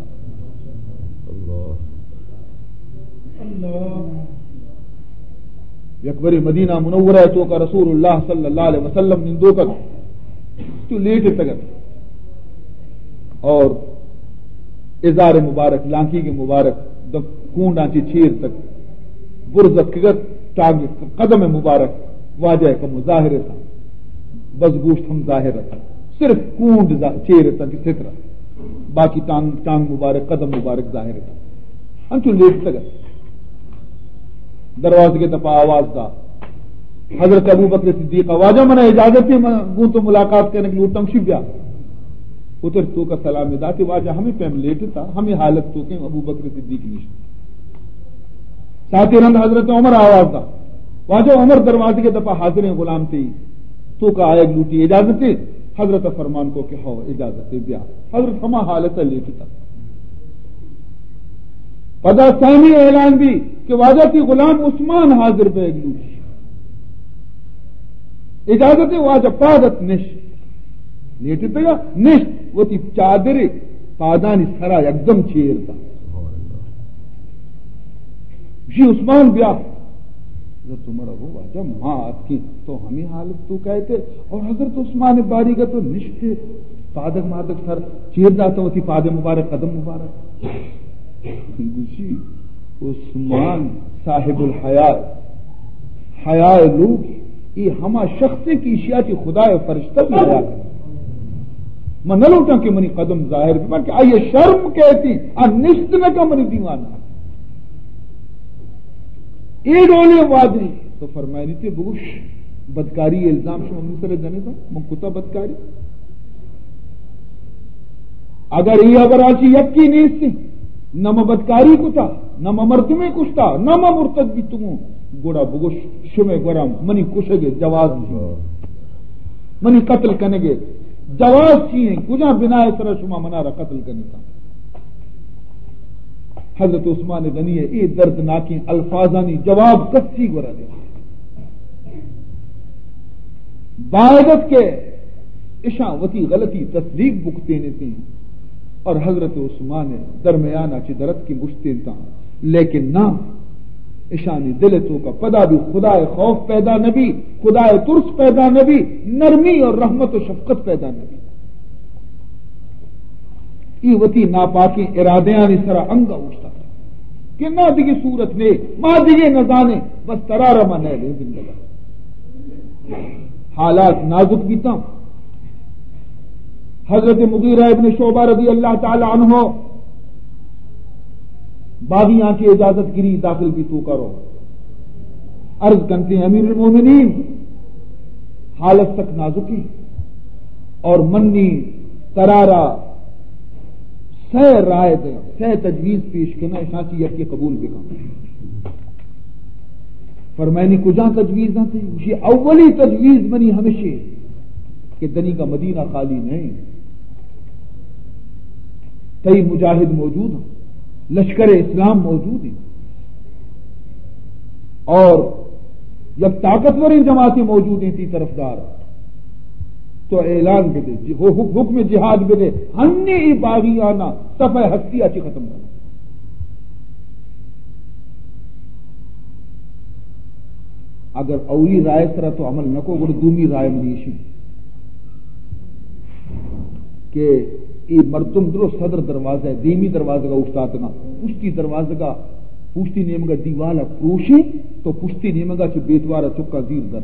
اللہ۔ اللہ۔ یک بری مدینہ منورہ توکا رسول اللہ صلی اللہ علیہ وسلم نندوکت تو لیٹتگت اور ازار مبارک، لانکیگ مبارک، دم کونڈاں چی چیر تک برز اتکگت، ٹانگ قدم مبارک واجہ کم ظاہر اتاں، بس گوشت ہم ظاہر اتاں، صرف کونڈ ظا-، چیر اتاں کہ سترہ، باقی ٹانگ، ٹانگ مبارک، قدم مبارک ظاہر اتاں۔ انچو لیٹتگت۔ دروازگ دپا آواز دا۔ حضرت ابو بکر صدیق، واجہ منا اجازت ہے، من گوں تو ملاقات کرنے کے لوٹاں، شی بیا۔ اتر توکا سلام داتے، واجہ ہمیں پیم لیٹتا، ہمیں حالت توکیں ابو بکر صدیق نشت۔ ساعتے رند حضرت عمر آواز دا، واجہ عمر دروازگ دپا حاضر ہیں، غلام تے توکا آیگ لوٹی، اجازت ہے؟ حضرت فرمان کو کہ ہو اجازت ہے، بیا۔ حضرت ہما حالت لیٹتا۔ پدا ثانی اعلان بھی کہ واجہ تی غلام عثمان حاضر بیگ لوٹی۔ اجازت ہے؟ واجہ پادت نشت۔ لیٹتگا نشت، وتی چادر پادانی سرا یکدم چیر دا۔ جی عثمان بیا۔ حضرت عمر، ابو واجہ ما آتکیں، تو ہمیں حالت توکا ایتے اور حضرت عثمان باریگا تو نشتے، پادک مادک سر چیر داتا، وتی پاد مبارک، قدم مبارک۔ گوشی، عثمان صاحب الحیا، حیا لوگ، ای ہما شخص ہے کہ ایشیا چی خدا فرشتہ بھی حیا کرے۔ من نہ لوٹاں کہ منی قدم ظاہر بہ، بلکہ آئی شرم کہتی، آ نشت نہ کا منی دیوان۔ اے ڈولیں وعدے تو فرمائنیتے، بگوش، بدکاری الزام شما منی سر جنے تھا، من کتا بدکاری؟ اگر ای ہبرا چی یکی نیست، نہ ما بدکاری کتا، نہ ما مردمے کشتا، نہ ما مرتد بیتگوں، گڑا بگوش، شمے گورا منی کشگے جواز نہیں، منی قتل کنگے جواز چی ہیں؟ کجا بنائے سرا شما منارا قتل کنیتا؟ حضرت عثمان غنی ء اے دردناکیں الفاظانی جواب کسی گورا دے۔ باید ات کہ اشاں وتی غلطی تصدیق بکتینتیں اور حضرت عثمان ء درمیان ء چہ درت کہ گشتینتاں، لیکن نہ، اشانی دل ء توکا پدا بھی خدا ء خوف پیدا نہ بی، خدا ء ترس پیدا نہ بی، نرمی اور رحمت و شفقت پیدا نہ بی۔ ای وتی ناپاکیں ارادیانی سرا انگا اوشتات کہ نا دگہ صورت نے، ما دگہ نزانیں، بس ترا را ما نیلیں زندگا۔ حالات نازک بیتاں۔ حضرت مغیرہ ابن شعبہ رضی اللہ تعالی عنہ باغیاں چہ اجازت گری داخل بی توکا رو۔ عرض کنتے، امیر المومنین، حالت سک نازکی اور منی ترارا سہ رائے دے، سہ تجویز پیش کنا، اشاں چی یکی قبول بکن۔ فرمائنی، کجا تجویز نہ تھی؟ گوشی، اولی تجویز منی ہمشی کہ دنیگا مدینہ خالی نہیں، تئی مجاہد موجود ہیں، لشکر اسلام موجود ہیں اور یک طاقتوریں جماعتی موجود ہیں تی طرفدار۔ تو اعلان بدے، جی-، حک-، حکم جہاد بدے، ہنی ای باغیانا صفحہ ہستی آ چی ختم کرنا۔ اگر اولی رائے سرا تو عمل نہ کو، گڑا دومی رائے منی ایشی کہ اے مردم درو صدر دروازہ، دیمی دروازگا اوشتاتگاں، پشتی دروازگا، پشتی نیمگا دیوالا پروشیں، تو پشتی نیمگا چہ بیتوارا چکا زیر در۔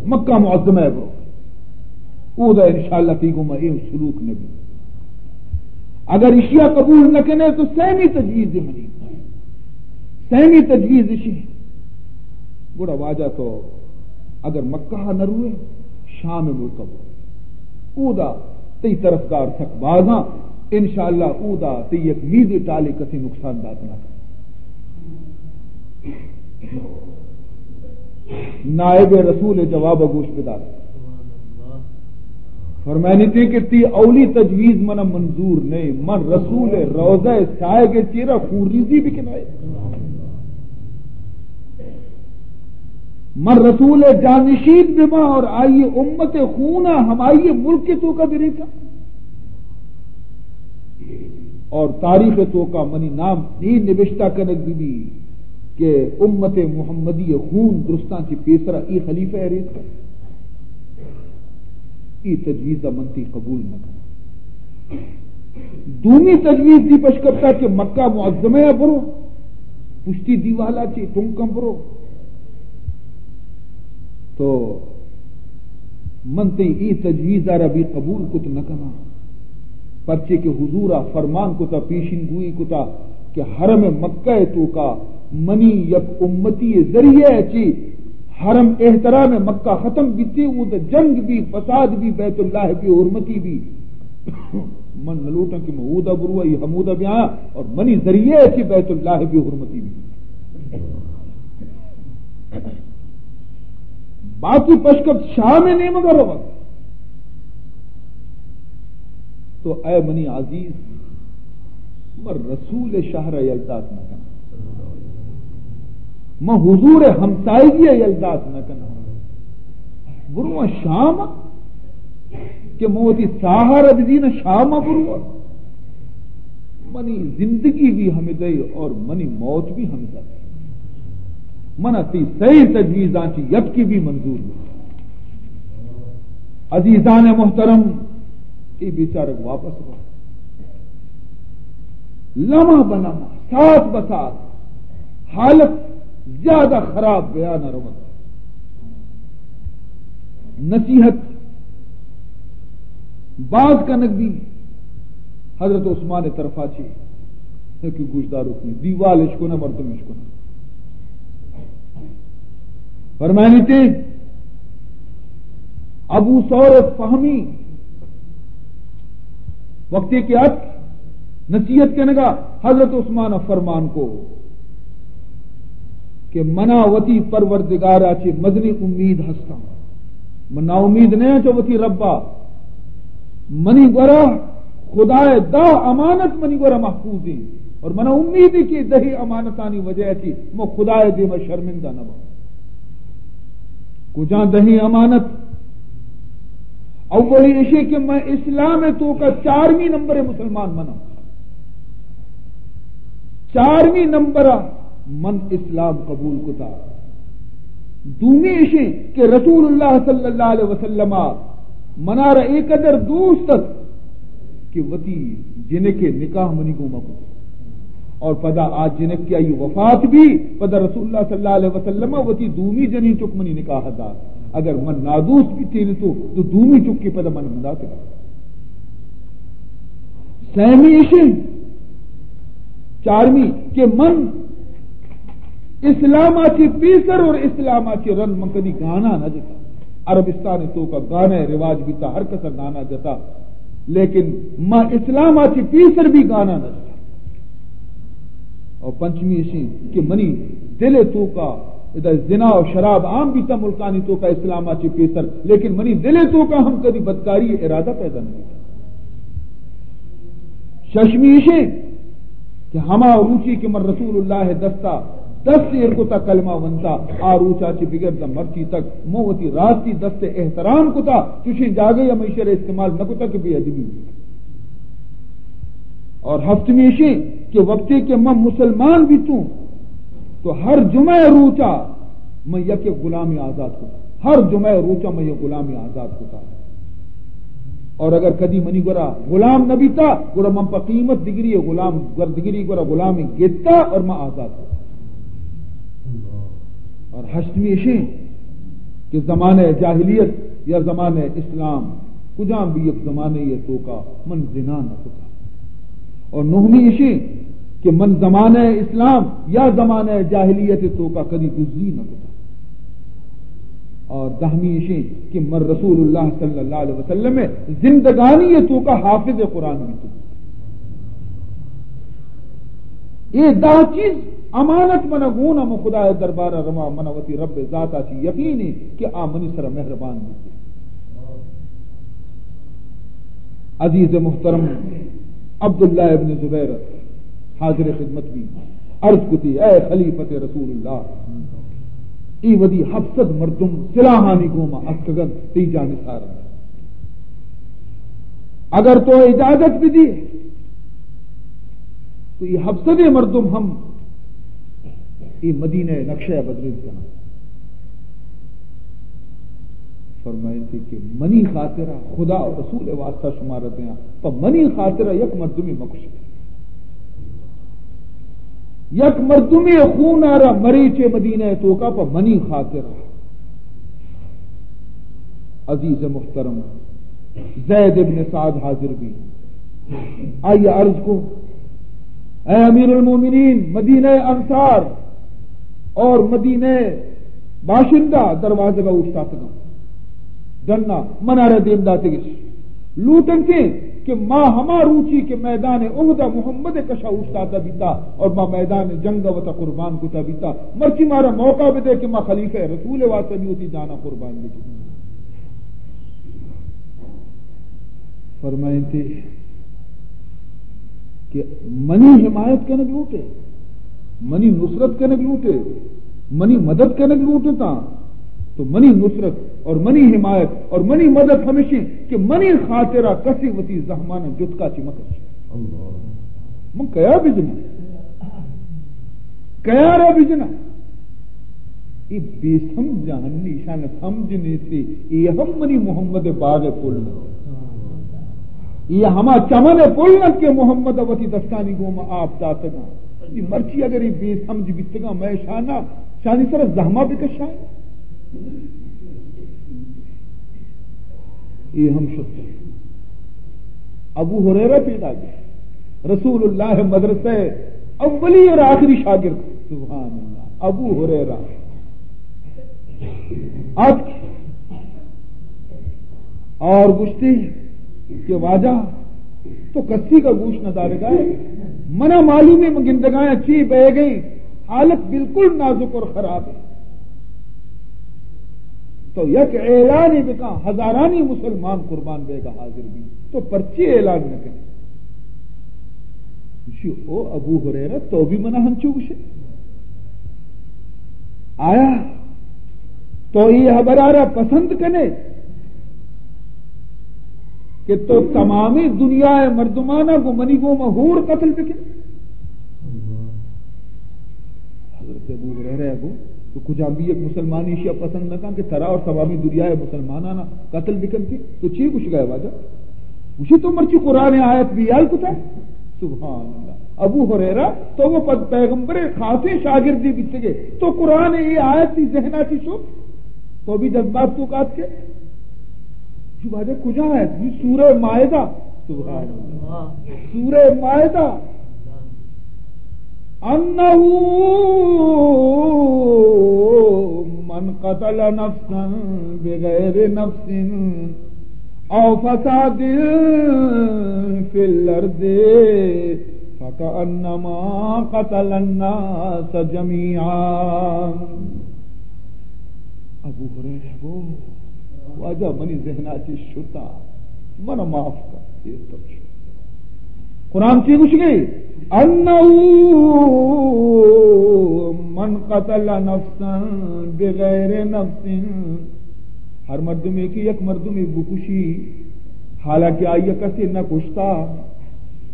مکہ معظمہ ء برو، اودا انشاءاللہ تئی گوما اے سلوک نبی۔ اگر اشیا قبول نہ کنے تو سیمی تجویز منی، سیمی تجویز اشی، گڑا واجہ تو اگر مکہ نہ روئے، شام ملک برو، اودا تئی طرفدار سک بازاں، انشاءاللہ اودا تئی یک میدے ٹالے کسی نقصان دات نہ کن۔ نائب رسول جواب گوش بدار۔ فرمائنی تے کہ تی اولی تجویز من منظور نہیں، من رسول روضہ سائے کے چیرا خون ریزی بکنائے۔ من رسول جانشین بباں اور آئی امت خونا ہمائی ملک توکا بریچا۔ اور تاریخ توکا منی نام اے نبشتہ کنگ بی بی کہ امت محمدی خون درستاں چی پیسرا ای خلیفہ ریت کن۔ ای تجویز من تی قبول نہ کن۔ دومی تجویز دی پشکپتا کہ مکہ معظمہ ء برو، پشتی دیوالا چی ٹنکم برو۔ تو من تئی ای تجویز ء را بھی قبول کت نہ کناں، پرچے کہ حضور ء فرمان کتا، پیشین گوئی کتا کہ حرم مکہ ء توکا منی یک امتی ء ذریعہ ء چی حرم احترام مکہ ختم بیتی، اود جنگ بھی، فساد بھی، بیت اللہ بھی حرمتی بھی۔ من نہ لوٹاں کہ من اودا برو، ای ہمودا بیاں اور منی ذریعہ ء چی بیت اللہ بھی حرمتی بھی۔ باقی پشکپت شام نیمگا روگ۔ تو اے منی عزیز، من رسول شہر یلدات نہ کناں، من حضور ہمسائگی یلدات نہ کناں۔ برو شام کہ موتی ساہر بدین شام برو۔ منی زندگی بھی ہمدئے اور منی موت بھی ہمدئے۔ من تی سئے تجویزاں چی یکی بھی منظور نہیں۔ عزیزان محترم، اے بیچارگ واپس رو۔ لمحہ بہ لمحہ، ساعت بہ ساعت، حالت زیادہ خراب بیان روگ۔ نصیحت باز کنگ بی حضرت عثمان طرفا چی کہ گوشداروک نہیں، دیوال اشکنا، مردم اشکنا۔ فرمائنی تے ابو ثور فہمی وقتی کہ ات نصیحت کنگا، حضرت عثمان فرمان کو کہ منا وتی پروردگارا چے مزنیں امید ہستاں۔ من ناامید نہ آں چہ وتی ربا۔ منی گورا خدائے دہ امانت منی گورا محفوظ ایں اور منا امید ہے کہ دہیں امانتانی وجہ چی من خدائے دیما شرمندہ نہ باں۔ کجا دہیں امانت؟ اولی اشی کہ من اسلام توکا چارمی نمبر مسلمان مناں۔ چارمی نمبر من اسلام قبول کتا۔ دومی اشی کہ رسول اللہ صلی اللہ علیہ وسلم منارا اے قدر دوست ات کہ وتی جنک نکاح منی گوما کو۔ اور پدا آ جنک کہ آئی وفات بی، پدا رسول اللہ صلی اللہ علیہ وسلم وتی دومی جنین چک منی نکاح دات۔ اگر من نادوست بیتین تو، تو دومی چک کہ پدا من نہ داتگا۔ سیمی اشی، چارمی کہ من اسلام چی پیسر اور اسلام چی رند من کدی گانا نہ جتا۔ عربستان توکا گانا رواج بیتا، ہر کسا گانا جتا، لیکن ما اسلام چی پیسر بھی گانا نہ جتا۔ اور پنچمی اشی کہ منی دل توکا ادا زنا و شراب عام بیتا ملکانی توکا اسلام چی پیسر، لیکن منی دل توکا ہم کدی بدکاری ارادہ پیدا نہ بیتا۔ ششمی اشی کہ ہما روچی کہ من رسول اللہ دستا دست ایر کتا کلمہ ونتا، آ روچا چی بگر دم مرچی تک من وتی راستی دست احترام کتا، چوشیں جاگہ یا من ایشرا استعمال نہ کتا کہ بے ادبی۔ اور ہفتمی اشی کہ وقتی کہ من مسلمان بیتوں تو ہر جمعہ روچا من یک یک غلامی آزاد کتا، ہر جمعہ روچا من یک غلامی آزاد کتا۔ اور اگر کدی منی گورا غلام نہ بیتا، گڑا من پہ قیمت دگری غلام، گر دگری گورا غلام گیتا اور من آزاد کتا۔ اور ہشتمی اشی کہ زمانہ جاہلیت یا زمانہ اسلام، کجام بھی یک زمانے یہ توکا من زنا نہ کتا۔ اور نہمی اشی کہ من زمانہ اسلام یا زمانہ جاہلیت توکا کدی دزی نہ کتا۔ اور دہمی اشی کہ من رسول اللہ صلی اللہ علیہ وسلم زندگانی توکا حافظ قرآن بیتوں۔ اے دہ چیز امانت من گون، من خدائے دربار ءَ رواں، من وتی رب ذات ءَ چی یقین ایں کہ آ منی سر ءَ مہربان بیت۔ عزیز محترم عبداللہ ابن زبیر حاضر خدمت بی، عرض کتی، اے خلیفت رسول اللہ، ای ودی ہفت سد مردم سلاحانی گوما اتکگنت تئی جانثار انت۔ اگر تو اجازت بدی تو ای ہفت سد مردم ہم ای مدینہ نقشہ بدلیت کناں۔ فرمائیتی کہ منی خاطرہ، خدا و رسول واسطہ شما را دیاں، پہ منی خاطرہ یک مردمی مکشے، یک مردمی خون ءَ را مریچے مدینہ توکا پہ منی خاطرہ۔ عزیز محترم زید ابن سعد حاضر بی، آئی عرض کو، اے امیر المومنین، مدینہ انصار اور مدینہ باشندہ دروازگا اوشتاتگاں، ڈنا منارا دیم داتگش، لوٹنتے کہ ما ہما روچی کہ میدان احد ءَ محمد کشا اوشتاتا بیتا اور ما میدان جنگ ءَ وتا قربان کتا بیتا، مرچی مارا موقع بدے کہ ما خلیفہ رسول واسطہ بھی وتی جانا قربان بکن۔ فرمائنتے کہ منی حمایت کنگ لوٹے، منی نصرت کنگ لوٹے، منی مدد کنگ لوٹے تا، تو منی نصرت اور منی حمایت اور منی مدد ہمیشی کہ منی خاطرہ کسی وتی زہمان جتکا چی مکش۔ اللہ۔ من کیا بجنا؟ کیا را بجنا؟ اے بے سمجھ ہنی، ایشان سمجھ نیستی۔ اے ہم منی محمد باغ پل نہ۔ اے ہما چمن پل نہ کہ محمد وتی دستانی گوما آپ داتگا۔ اے مرچی اگر اے بے سمجھ بیتگا، میں شانا، شانی سر زہما بکشائیں۔ اے ہم شت۔ ابو ہریرہ پیدا گیا۔ رسول اللہ مدرسہ اولی اور آخری شاگرد۔ سبحان اللہ۔ ابو ہریرہ آت اور گشتی کہ واجہ تو کسی کا گوش نہ دارے گا۔ منا معلوم ہے، من گندگایا چی بہ گئی، حالت بالکل نازک اور خراب ہے۔ تو یک اعلانے بکن، ہزارانی مسلمان قربان بیگا حاضر بی، تو پرچی اعلان نہ کن؟ گوشی، او ابو ہریرہ، تو بھی منا ہنچو گوشے؟ آیا تو اے ہبرا را پسند کنے کہ تو تمامی دنیا ء مردمانا گوں منی گوما ہور قتل بکن؟ حضرت ابو ہریرہ گو، تو کجام بھی یک مسلمانی ایشی ء پسند نہ کن کہ ترا اور تمامی دنیا ء مسلمانانا قتل بکنتی؟ تو چی گوشگا ئے واجہ؟ گوشی تو مرچی قرآن آیت بیال کتا؟ سبحان اللہ۔ ابو ہریرہ، تو وہ پد پیغمبر خاصیں شاگردی بیتگے، تو قرآن اے آیت تی ذہنا چی شو؟ تو بھی جذبات تو کات کے؟ شو واجہ کجا آیت؟ یہ سورہ مائدہ۔ سبحان اللہ۔ سورہ مائدہ۔ انه من قتل نفسا بغیر نفس او فساد فی الارض فکأنما قتل الناس جمیعا۔ ابو ہریرہ گو، واجہ منی ذہنا چی شتا، من معاف کن، اے تو شو۔ قرآن چی گوشگی؟ انه من قتل نفسا بغیر نفس، ہر مردمے کہ یک مردمے بکشی، حالانکہ آئی کسے نہ کشتا،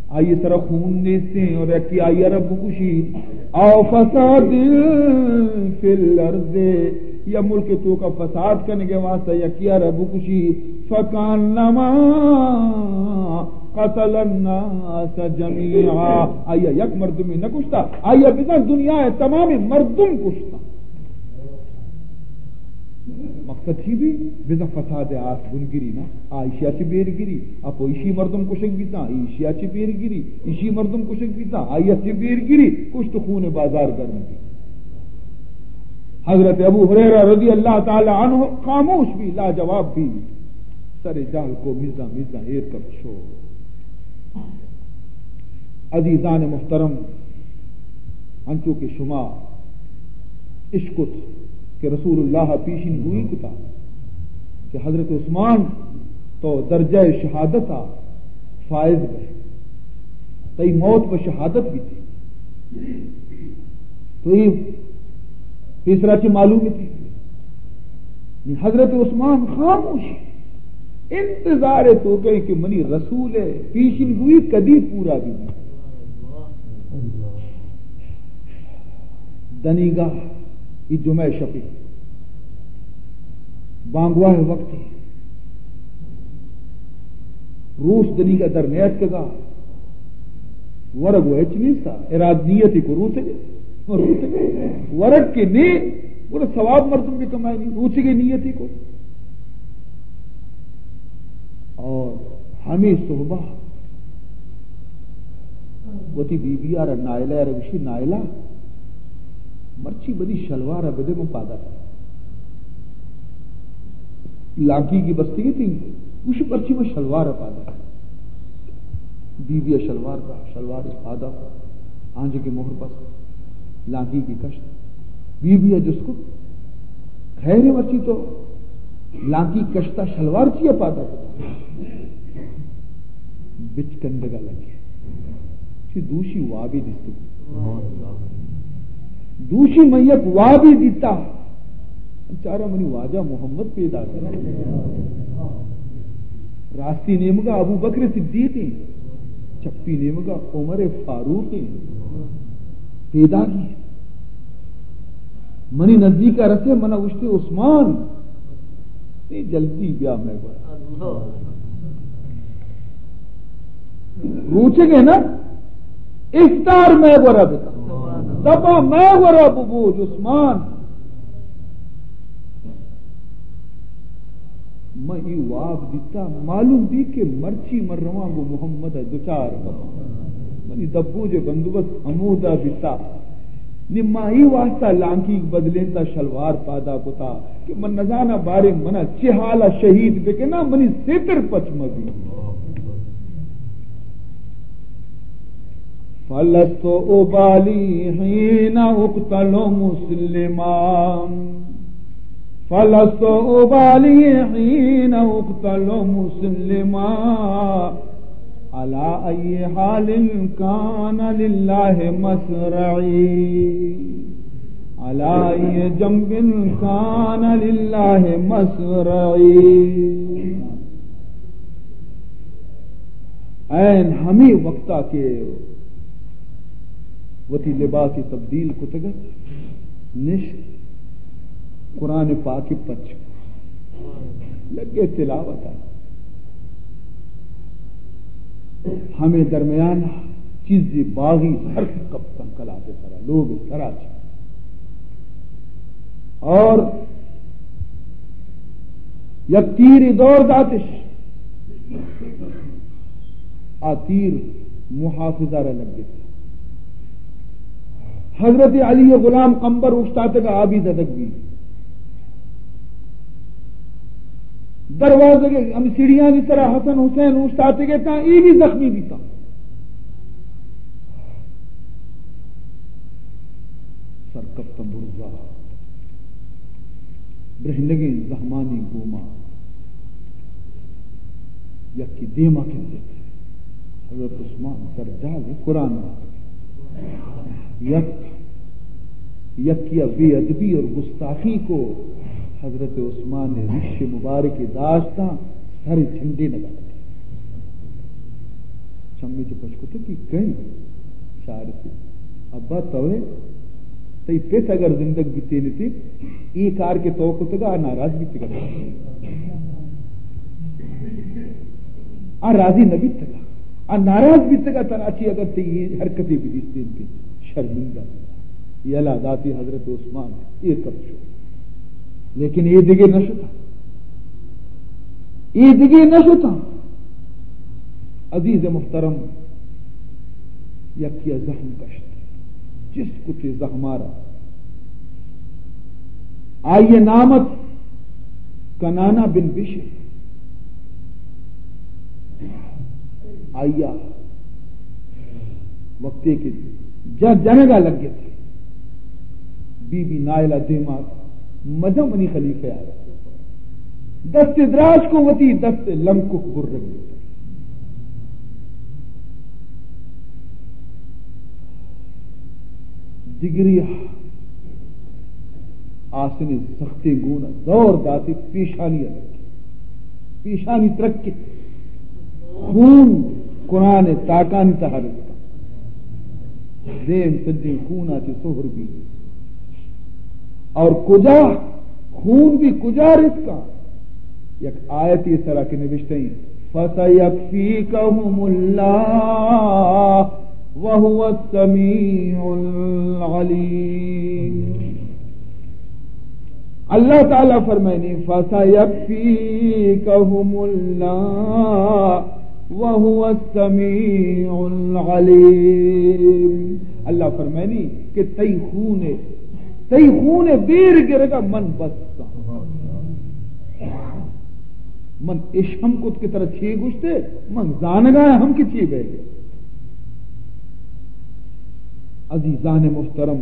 آئی سر خون نیستیں اور یکی آئی را بکشی، او فساد فی الارض، یا ملک توکا فساد کنگے واسطہ یکی را بکشی، فکأنما قتل الناس جمیعا، آئی یک مردمے نہ کشتا، آئی بزاں دنیا تمام مردم کشتا۔ مقصد چی بی؟ بزاں فساد آس بنگری نا، آ ایشیا چی بیر گری، آ پو ایشی مردم کشگ بیتا، ایشیا چی بیر گری، ایشی مردم کشگ بیتا، آیا چی بیر گری، کشت خون بازار گرم بی۔ حضرت ابو ہریرہ رضی اللہ تعالی عنہ خاموش بی، لاجواب بی، سر جہل کو مزا مزا ایر کر شو۔ عزیزان محترم، انچو کہ شما اشکت کہ رسول اللہ پیشن گوئی کتا کہ حضرت عثمان، تو درجہ شہادت ءَ فائز بئے، تئی موت بہ شہادت بیتی۔ تو اے پیسرا چہ معلوم تھی، نی حضرت عثمان خاموش، انتظار ءِ توکا کہ منی رسول ءِ پیشن گوئی کدی پورا بی۔ دنیگا، اے جمعہ شپے، بانگواہ وقت، روچ دنیگا در نیاتکگا، ورگ و ہچ نیستا، اراد نیتی کو روچگے، روچگے۔ ورگ کہ نے، گڑا ثواب مردم بہ کمائینی، روچگے نیتی کو۔ اور ہمے صحبا وتی بی بی ءَ را، نائلہ ءَ را گوشی، نائلہ، مرچی بدی شلوار ءَ بدے، من پادا کناں۔ لانکی کی بستگی تھی، گوشی، مرچی من شلوار ءَ پادا کناں۔ بی بی ءَ شلوار دا، شلوار ءَ پادا کو، آنجے کہ مہر بست، لانکی کی کشت۔ بی بی ءَ جست کو، خیر ہے، مرچی تو لانکی کشتا، شلوار چیا پادا کتا؟ بچکندگا لگے۔ چی دوشی وابی دیستو۔ دوشی من یک وابی دیتا۔ چارا منی واجہ محمد پیدا کتا۔ راستی نیمگا ابو بکر صدیق ہیں، چپی نیمگا عمر فاروق ہیں۔ پیداگی منی نزدیک ءَ رسے، من ءَ گوشتی، عثمان، نی جلدی بیا مئے گورا۔ روچگے نا، افطار مئے گورا بکن۔ دپا مئے گورا ببوج، عثمان۔ من اے واب دیتا، معلوم بی کہ مرچی من رواں گوں محمد ءَ دچار بباں۔ منی دبوج ءِ بندوبست ہمودا بیتا۔ نی ما اے واسطہ لانکیگ بدلینتا، شلوار پادا کتا کہ من نزاناں باریں منا چہ حالا شہید بکناں، منی ستر پچ مبی۔ فلست أبالي حين أقتل مسلما، فلست أبالي حين أقتل مسلما، على أي حال كان لله مصرعي، على أي جنب كان لله مصرعي۔ عین ہمے وقتا کہ وتی لباس تبدیل کتگ ات، نشت قرآن پاک پچ لگے تلاوت ءَ۔ ہمے درمیان چیزے باغی زہر کپتن کلات سرا، لوگ سرا چہ۔ اور یک تیرے دور داتش، آ تیر محافظ ءَ را لگت۔ حضرت علی غلام قمبر اوشتاتگ، آ بھی زدگ بی۔ دروازگ ہم سیڑھیانی سرا حسن حسین اوشتاتگ اتاں، اے بھی زخمی بیتاں۔ سرکپتاں برزا، برہنگیں زہمانی گوما یکے دیما کندت۔ حضرت عثمان سرجاگ قرآن وانت۔ یک، یکیا بے ادبی اور گستاخی کو، حضرت عثمان نے ریش مبارک داشتاں، سر جھنڈے لگا۔ چمی چہ پچ کتگ کہ کئے؟ چارتی۔ ابا توئے، تئی پت اگر زندگ بیتینتی، اے کار کہ تو کتگا، آ ناراض بیتگا۔ آ راضی نہ بیتگا۔ آ ناراض بیتگا، ترا چی اگر تئی اے حرکتے بدیستینتی، شرمندہ۔ یلا داتی حضرت عثمان، ایر کپت شو۔ لیکن اے دگہ نہ شتا۔ اے دگہ نہ شتا۔ عزیز محترم، یکیا زخم کشت، چست کتی زخمارا۔ آئی نام ات کنانہ بن بشر۔ آئیا وقتے کہ جن-، جنگا لگت، بی بی نائلہ دیما، مجا منی خلیفہ آ۔ دست دراج کو، وتی دست لنکک برگ۔ دگری آسن سختی گون زور داتی، پیشانی الگ، پیشانی ترکی، خون قرآن تاکانی تہا رستا۔ دیم سجیں خونا چہ سہر بی۔ اور کجا خون بی، کجا رسکا؟ یک آیتی سرا کہ نوشتہ ایں، فَسَيَكْفِيكَهُمُ اللَّهُ وَهُوَ السَّمِيعُ الْعَلِيمُ۔ اللہ تعالی فرمائنی، فَسَيَكْفِيكَهُمُ اللَّهُ وَهُوَ السَّمِيعُ الْعَلِيمُ۔ اللہ فرمائنی کہ تئی خون، تئی خون بیر گرگا من بستاں۔ من اش ہم کت کہ ترا چی گوشتے، من زانگا ہم کہ چی بے۔ عزیزان محترم،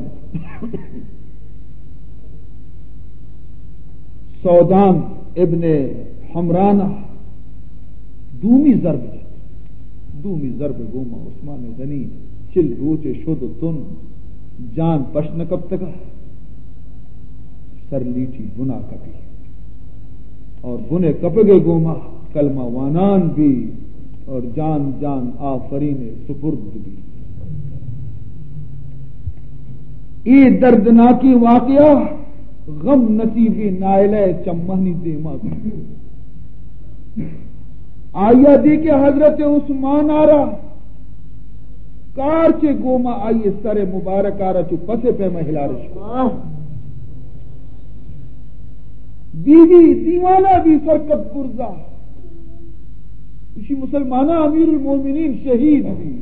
سودان ابن حمران دومی ضرب جت۔ دومی ضرب گوما عثمان غنی چل روچے شد و تن، جان پش نہ کپتگا، سر لیٹی بنا کپی اور بنے کپگے گوما کلمہ وانان بی اور جان جان آفرین سپرد بی۔ اے دردناکیں واقعہ غم نصیبیں نائلہ چمانی دیما۔ آیا دی کہ حضرت عثمان آرا کار چے گوما آئی سر مبارک آرا چو پس پیما ہلارش کو۔ بی بی دیوانہ بی، سرکت برزا۔ اسی مسلمانہ امیر المومنین شہید بی۔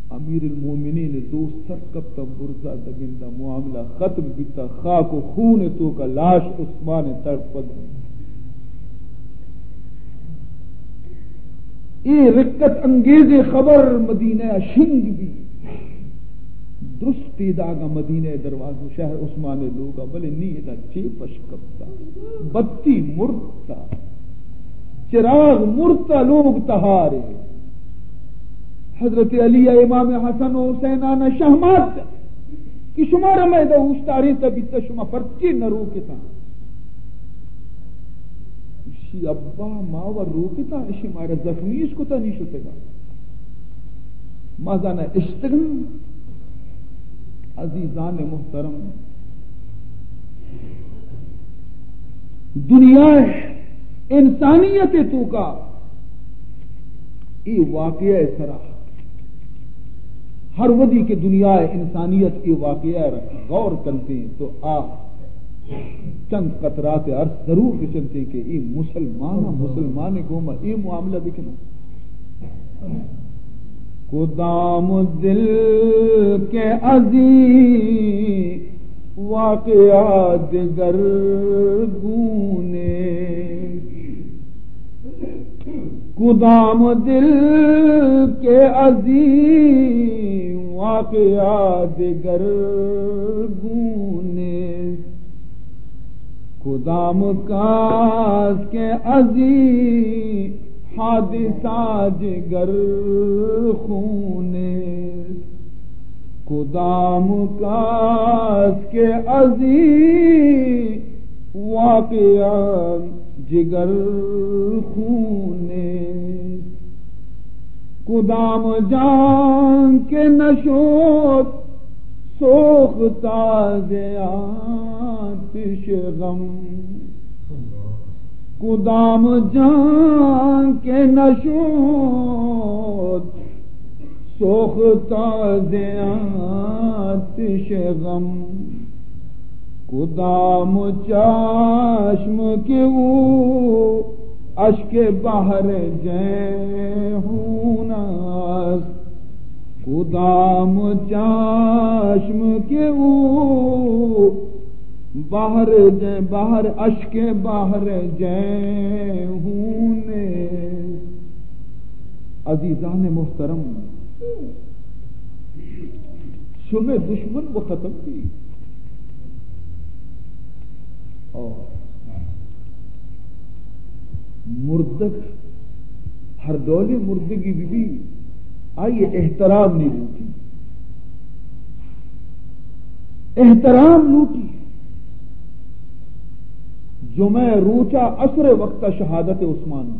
امیر المومنین دوست سرکپتا برزا، دگندا معاملہ ختم بیتا، خاک و خون توکا لاش عثمان تڑپگ۔ اے رقت انگیزیں خبر مدینہ شنگ بی۔ درست پیداگا مدینہ دروازہ شہر عثمان لوگا، بلے نی ادا چے پش کپتا؟ بتی مرتا، چراغ مرتا، لوگ تہارے۔ حضرت علی امام حسن و حسین آنا شہمات کہ شمارا میں ادا اوشتاریں تا بیتا، شما پرچے نہ روکتا؟ اشی ابا ما و روکتا، اشی مارا زخمی اش کتا نی شتگا۔ ما زانا اشتگن۔ عزیزان محترم، دنیا انسانیت توکا اے واقعہ سرا ہر وھدی کہ دنیا انسانیت اے واقعہ را غور کنتے تو آ چند قطرات ارس ضرور گچنتے کہ اے مسلمان، مسلمان گوما اے معاملہ بکنا۔ کدام دل کہ ازی واقعہ دگر گونے، کدام دل کہ ازی واقعہ دگر گونے، کدام کس کہ ازی حادثہ جگر خونے، کدام کس کہ ازی واقعہ جگر خونے۔ کدام جان کہ نشد سوختا ز آتش غم، کدام جان کہ نشد سوختا ز آتش غم، کدام چشم کہ او اشک بحر جیحون است، کدام چشم کہ او بحر جے، بحر اشک بحر جیحون است۔ عزیزان محترم، شمئے دشمن و ختم بی۔ او مردگ، ہر ڈولیں مردگی بی بی، آئی احترام نی لوٹی، احترام لوٹی۔ جمعہ روچا عصر وقت شہادت عثمان۔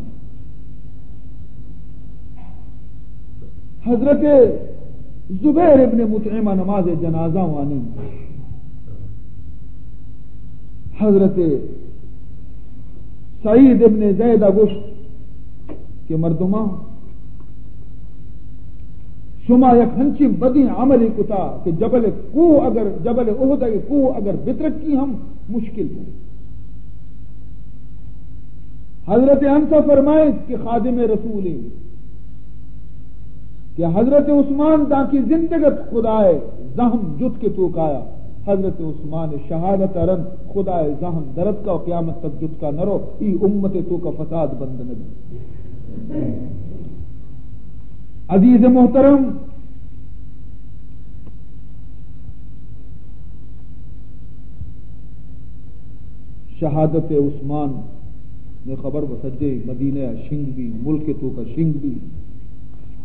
حضرت زبیر ابن مطعم نماز جنازہ وانین۔ حضرت سعید ابن زید گوشت کہ مردمان، شما یک ہنچیں بدیں عملے کتا کہ جبل کوہ اگر، جبل احد ء کوہ اگر بترکی ہم مشکل بو۔ حضرت انس فرمائیت کہ خادم رسول کہ حضرت عثمان دانکہ زندگ ات، خدائے زہم جتک توکایا۔ حضرت عثمان شہادت رند خدائے زہم درتکا و قیامت تک جتکا نرو، ای امت توکا فساد بند نبی۔ عزیز محترم، شہادت عثمان نے خبر و سجے مدینہ ء شنگ بی، ملک توکا شنگ بی،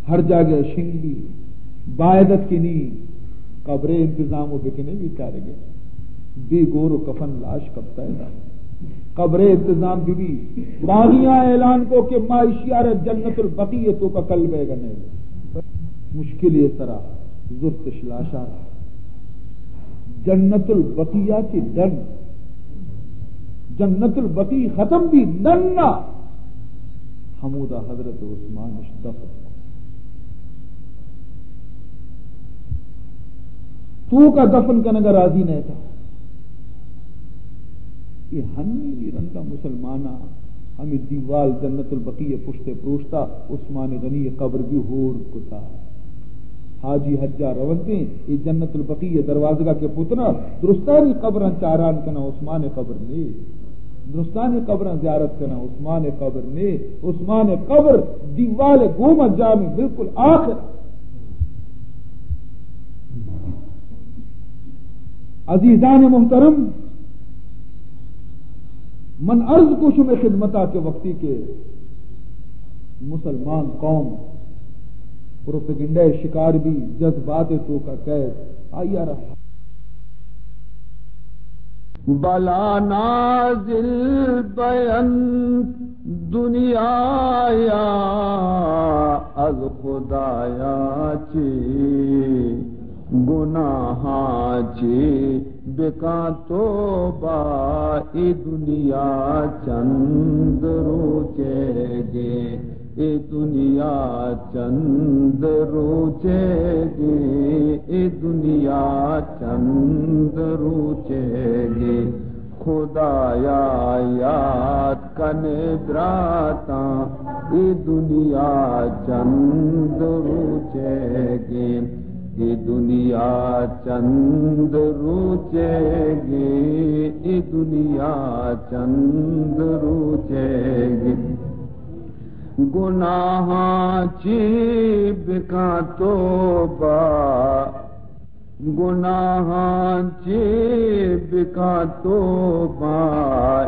ہر جاگہ شنگ بی۔ باید ات کہ نی قبر انتظام و بکنے بیچارگے، بے گور و کفن لاش کپتا ہے۔ قبر انتظام بی بی۔ باغیاں اعلان کو کہ ما اشیار جنت البقیع توکا کل بے گنے۔ مشکل یہ سرا زرتش لاشارا۔ جنت البقیع چی ڈن، جنت البقیع ختم بی، ڈن نا۔ ہمودا حضرت عثمان اش دفن کو۔ توکا دفن کنگا راضی نہ تھا۔ یہ ہنی رندا مسلماناں ہمیں دیوال جنت البقیع پشت پروشتا، عثمان غنی قبر بھی ہور کتا۔ حاجی حجا رونتیں، یہ جنت البقیع دروازگا کے پتنا، درستانی قبراں چاران کنا، عثمان قبر نے۔ درستانی قبراں زیارت کنا، عثمان قبر نے۔ عثمان قبر دیوال گوما جامی بالکل آخر۔ عزیزان محترم، من عرض کو شمئے خدمتا کہ وقتی کہ مسلمان قوم پروپیگنڈا شکار بی، جذبات توکا کئیت، آئی ء را بلا نازل بینت دنیایا، از خدایا چی گناہاں چی بکاں توبہ، اے دنیا چند روچے گے، اے دنیا چند روچے گے، اے دنیا چند روچے گے۔ خدایا یاد کن براتاں، اے دنیا چند روچے گے، اے دنیا چند روچے گے، اے دنیا چند روچے گے۔ گناہاں چی بکاں توبہ، گناہاں چی بکاں توبہ،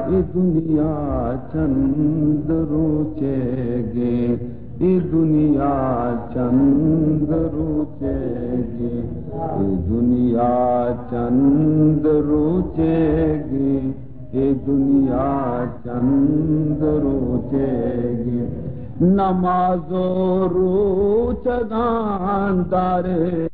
اے دنیا چند روچے گے، اے دنیا چند روچے گے، اے دنیا چند روچے گے، اے دنیا چند روچے گے۔ نماز و روچگاں دارے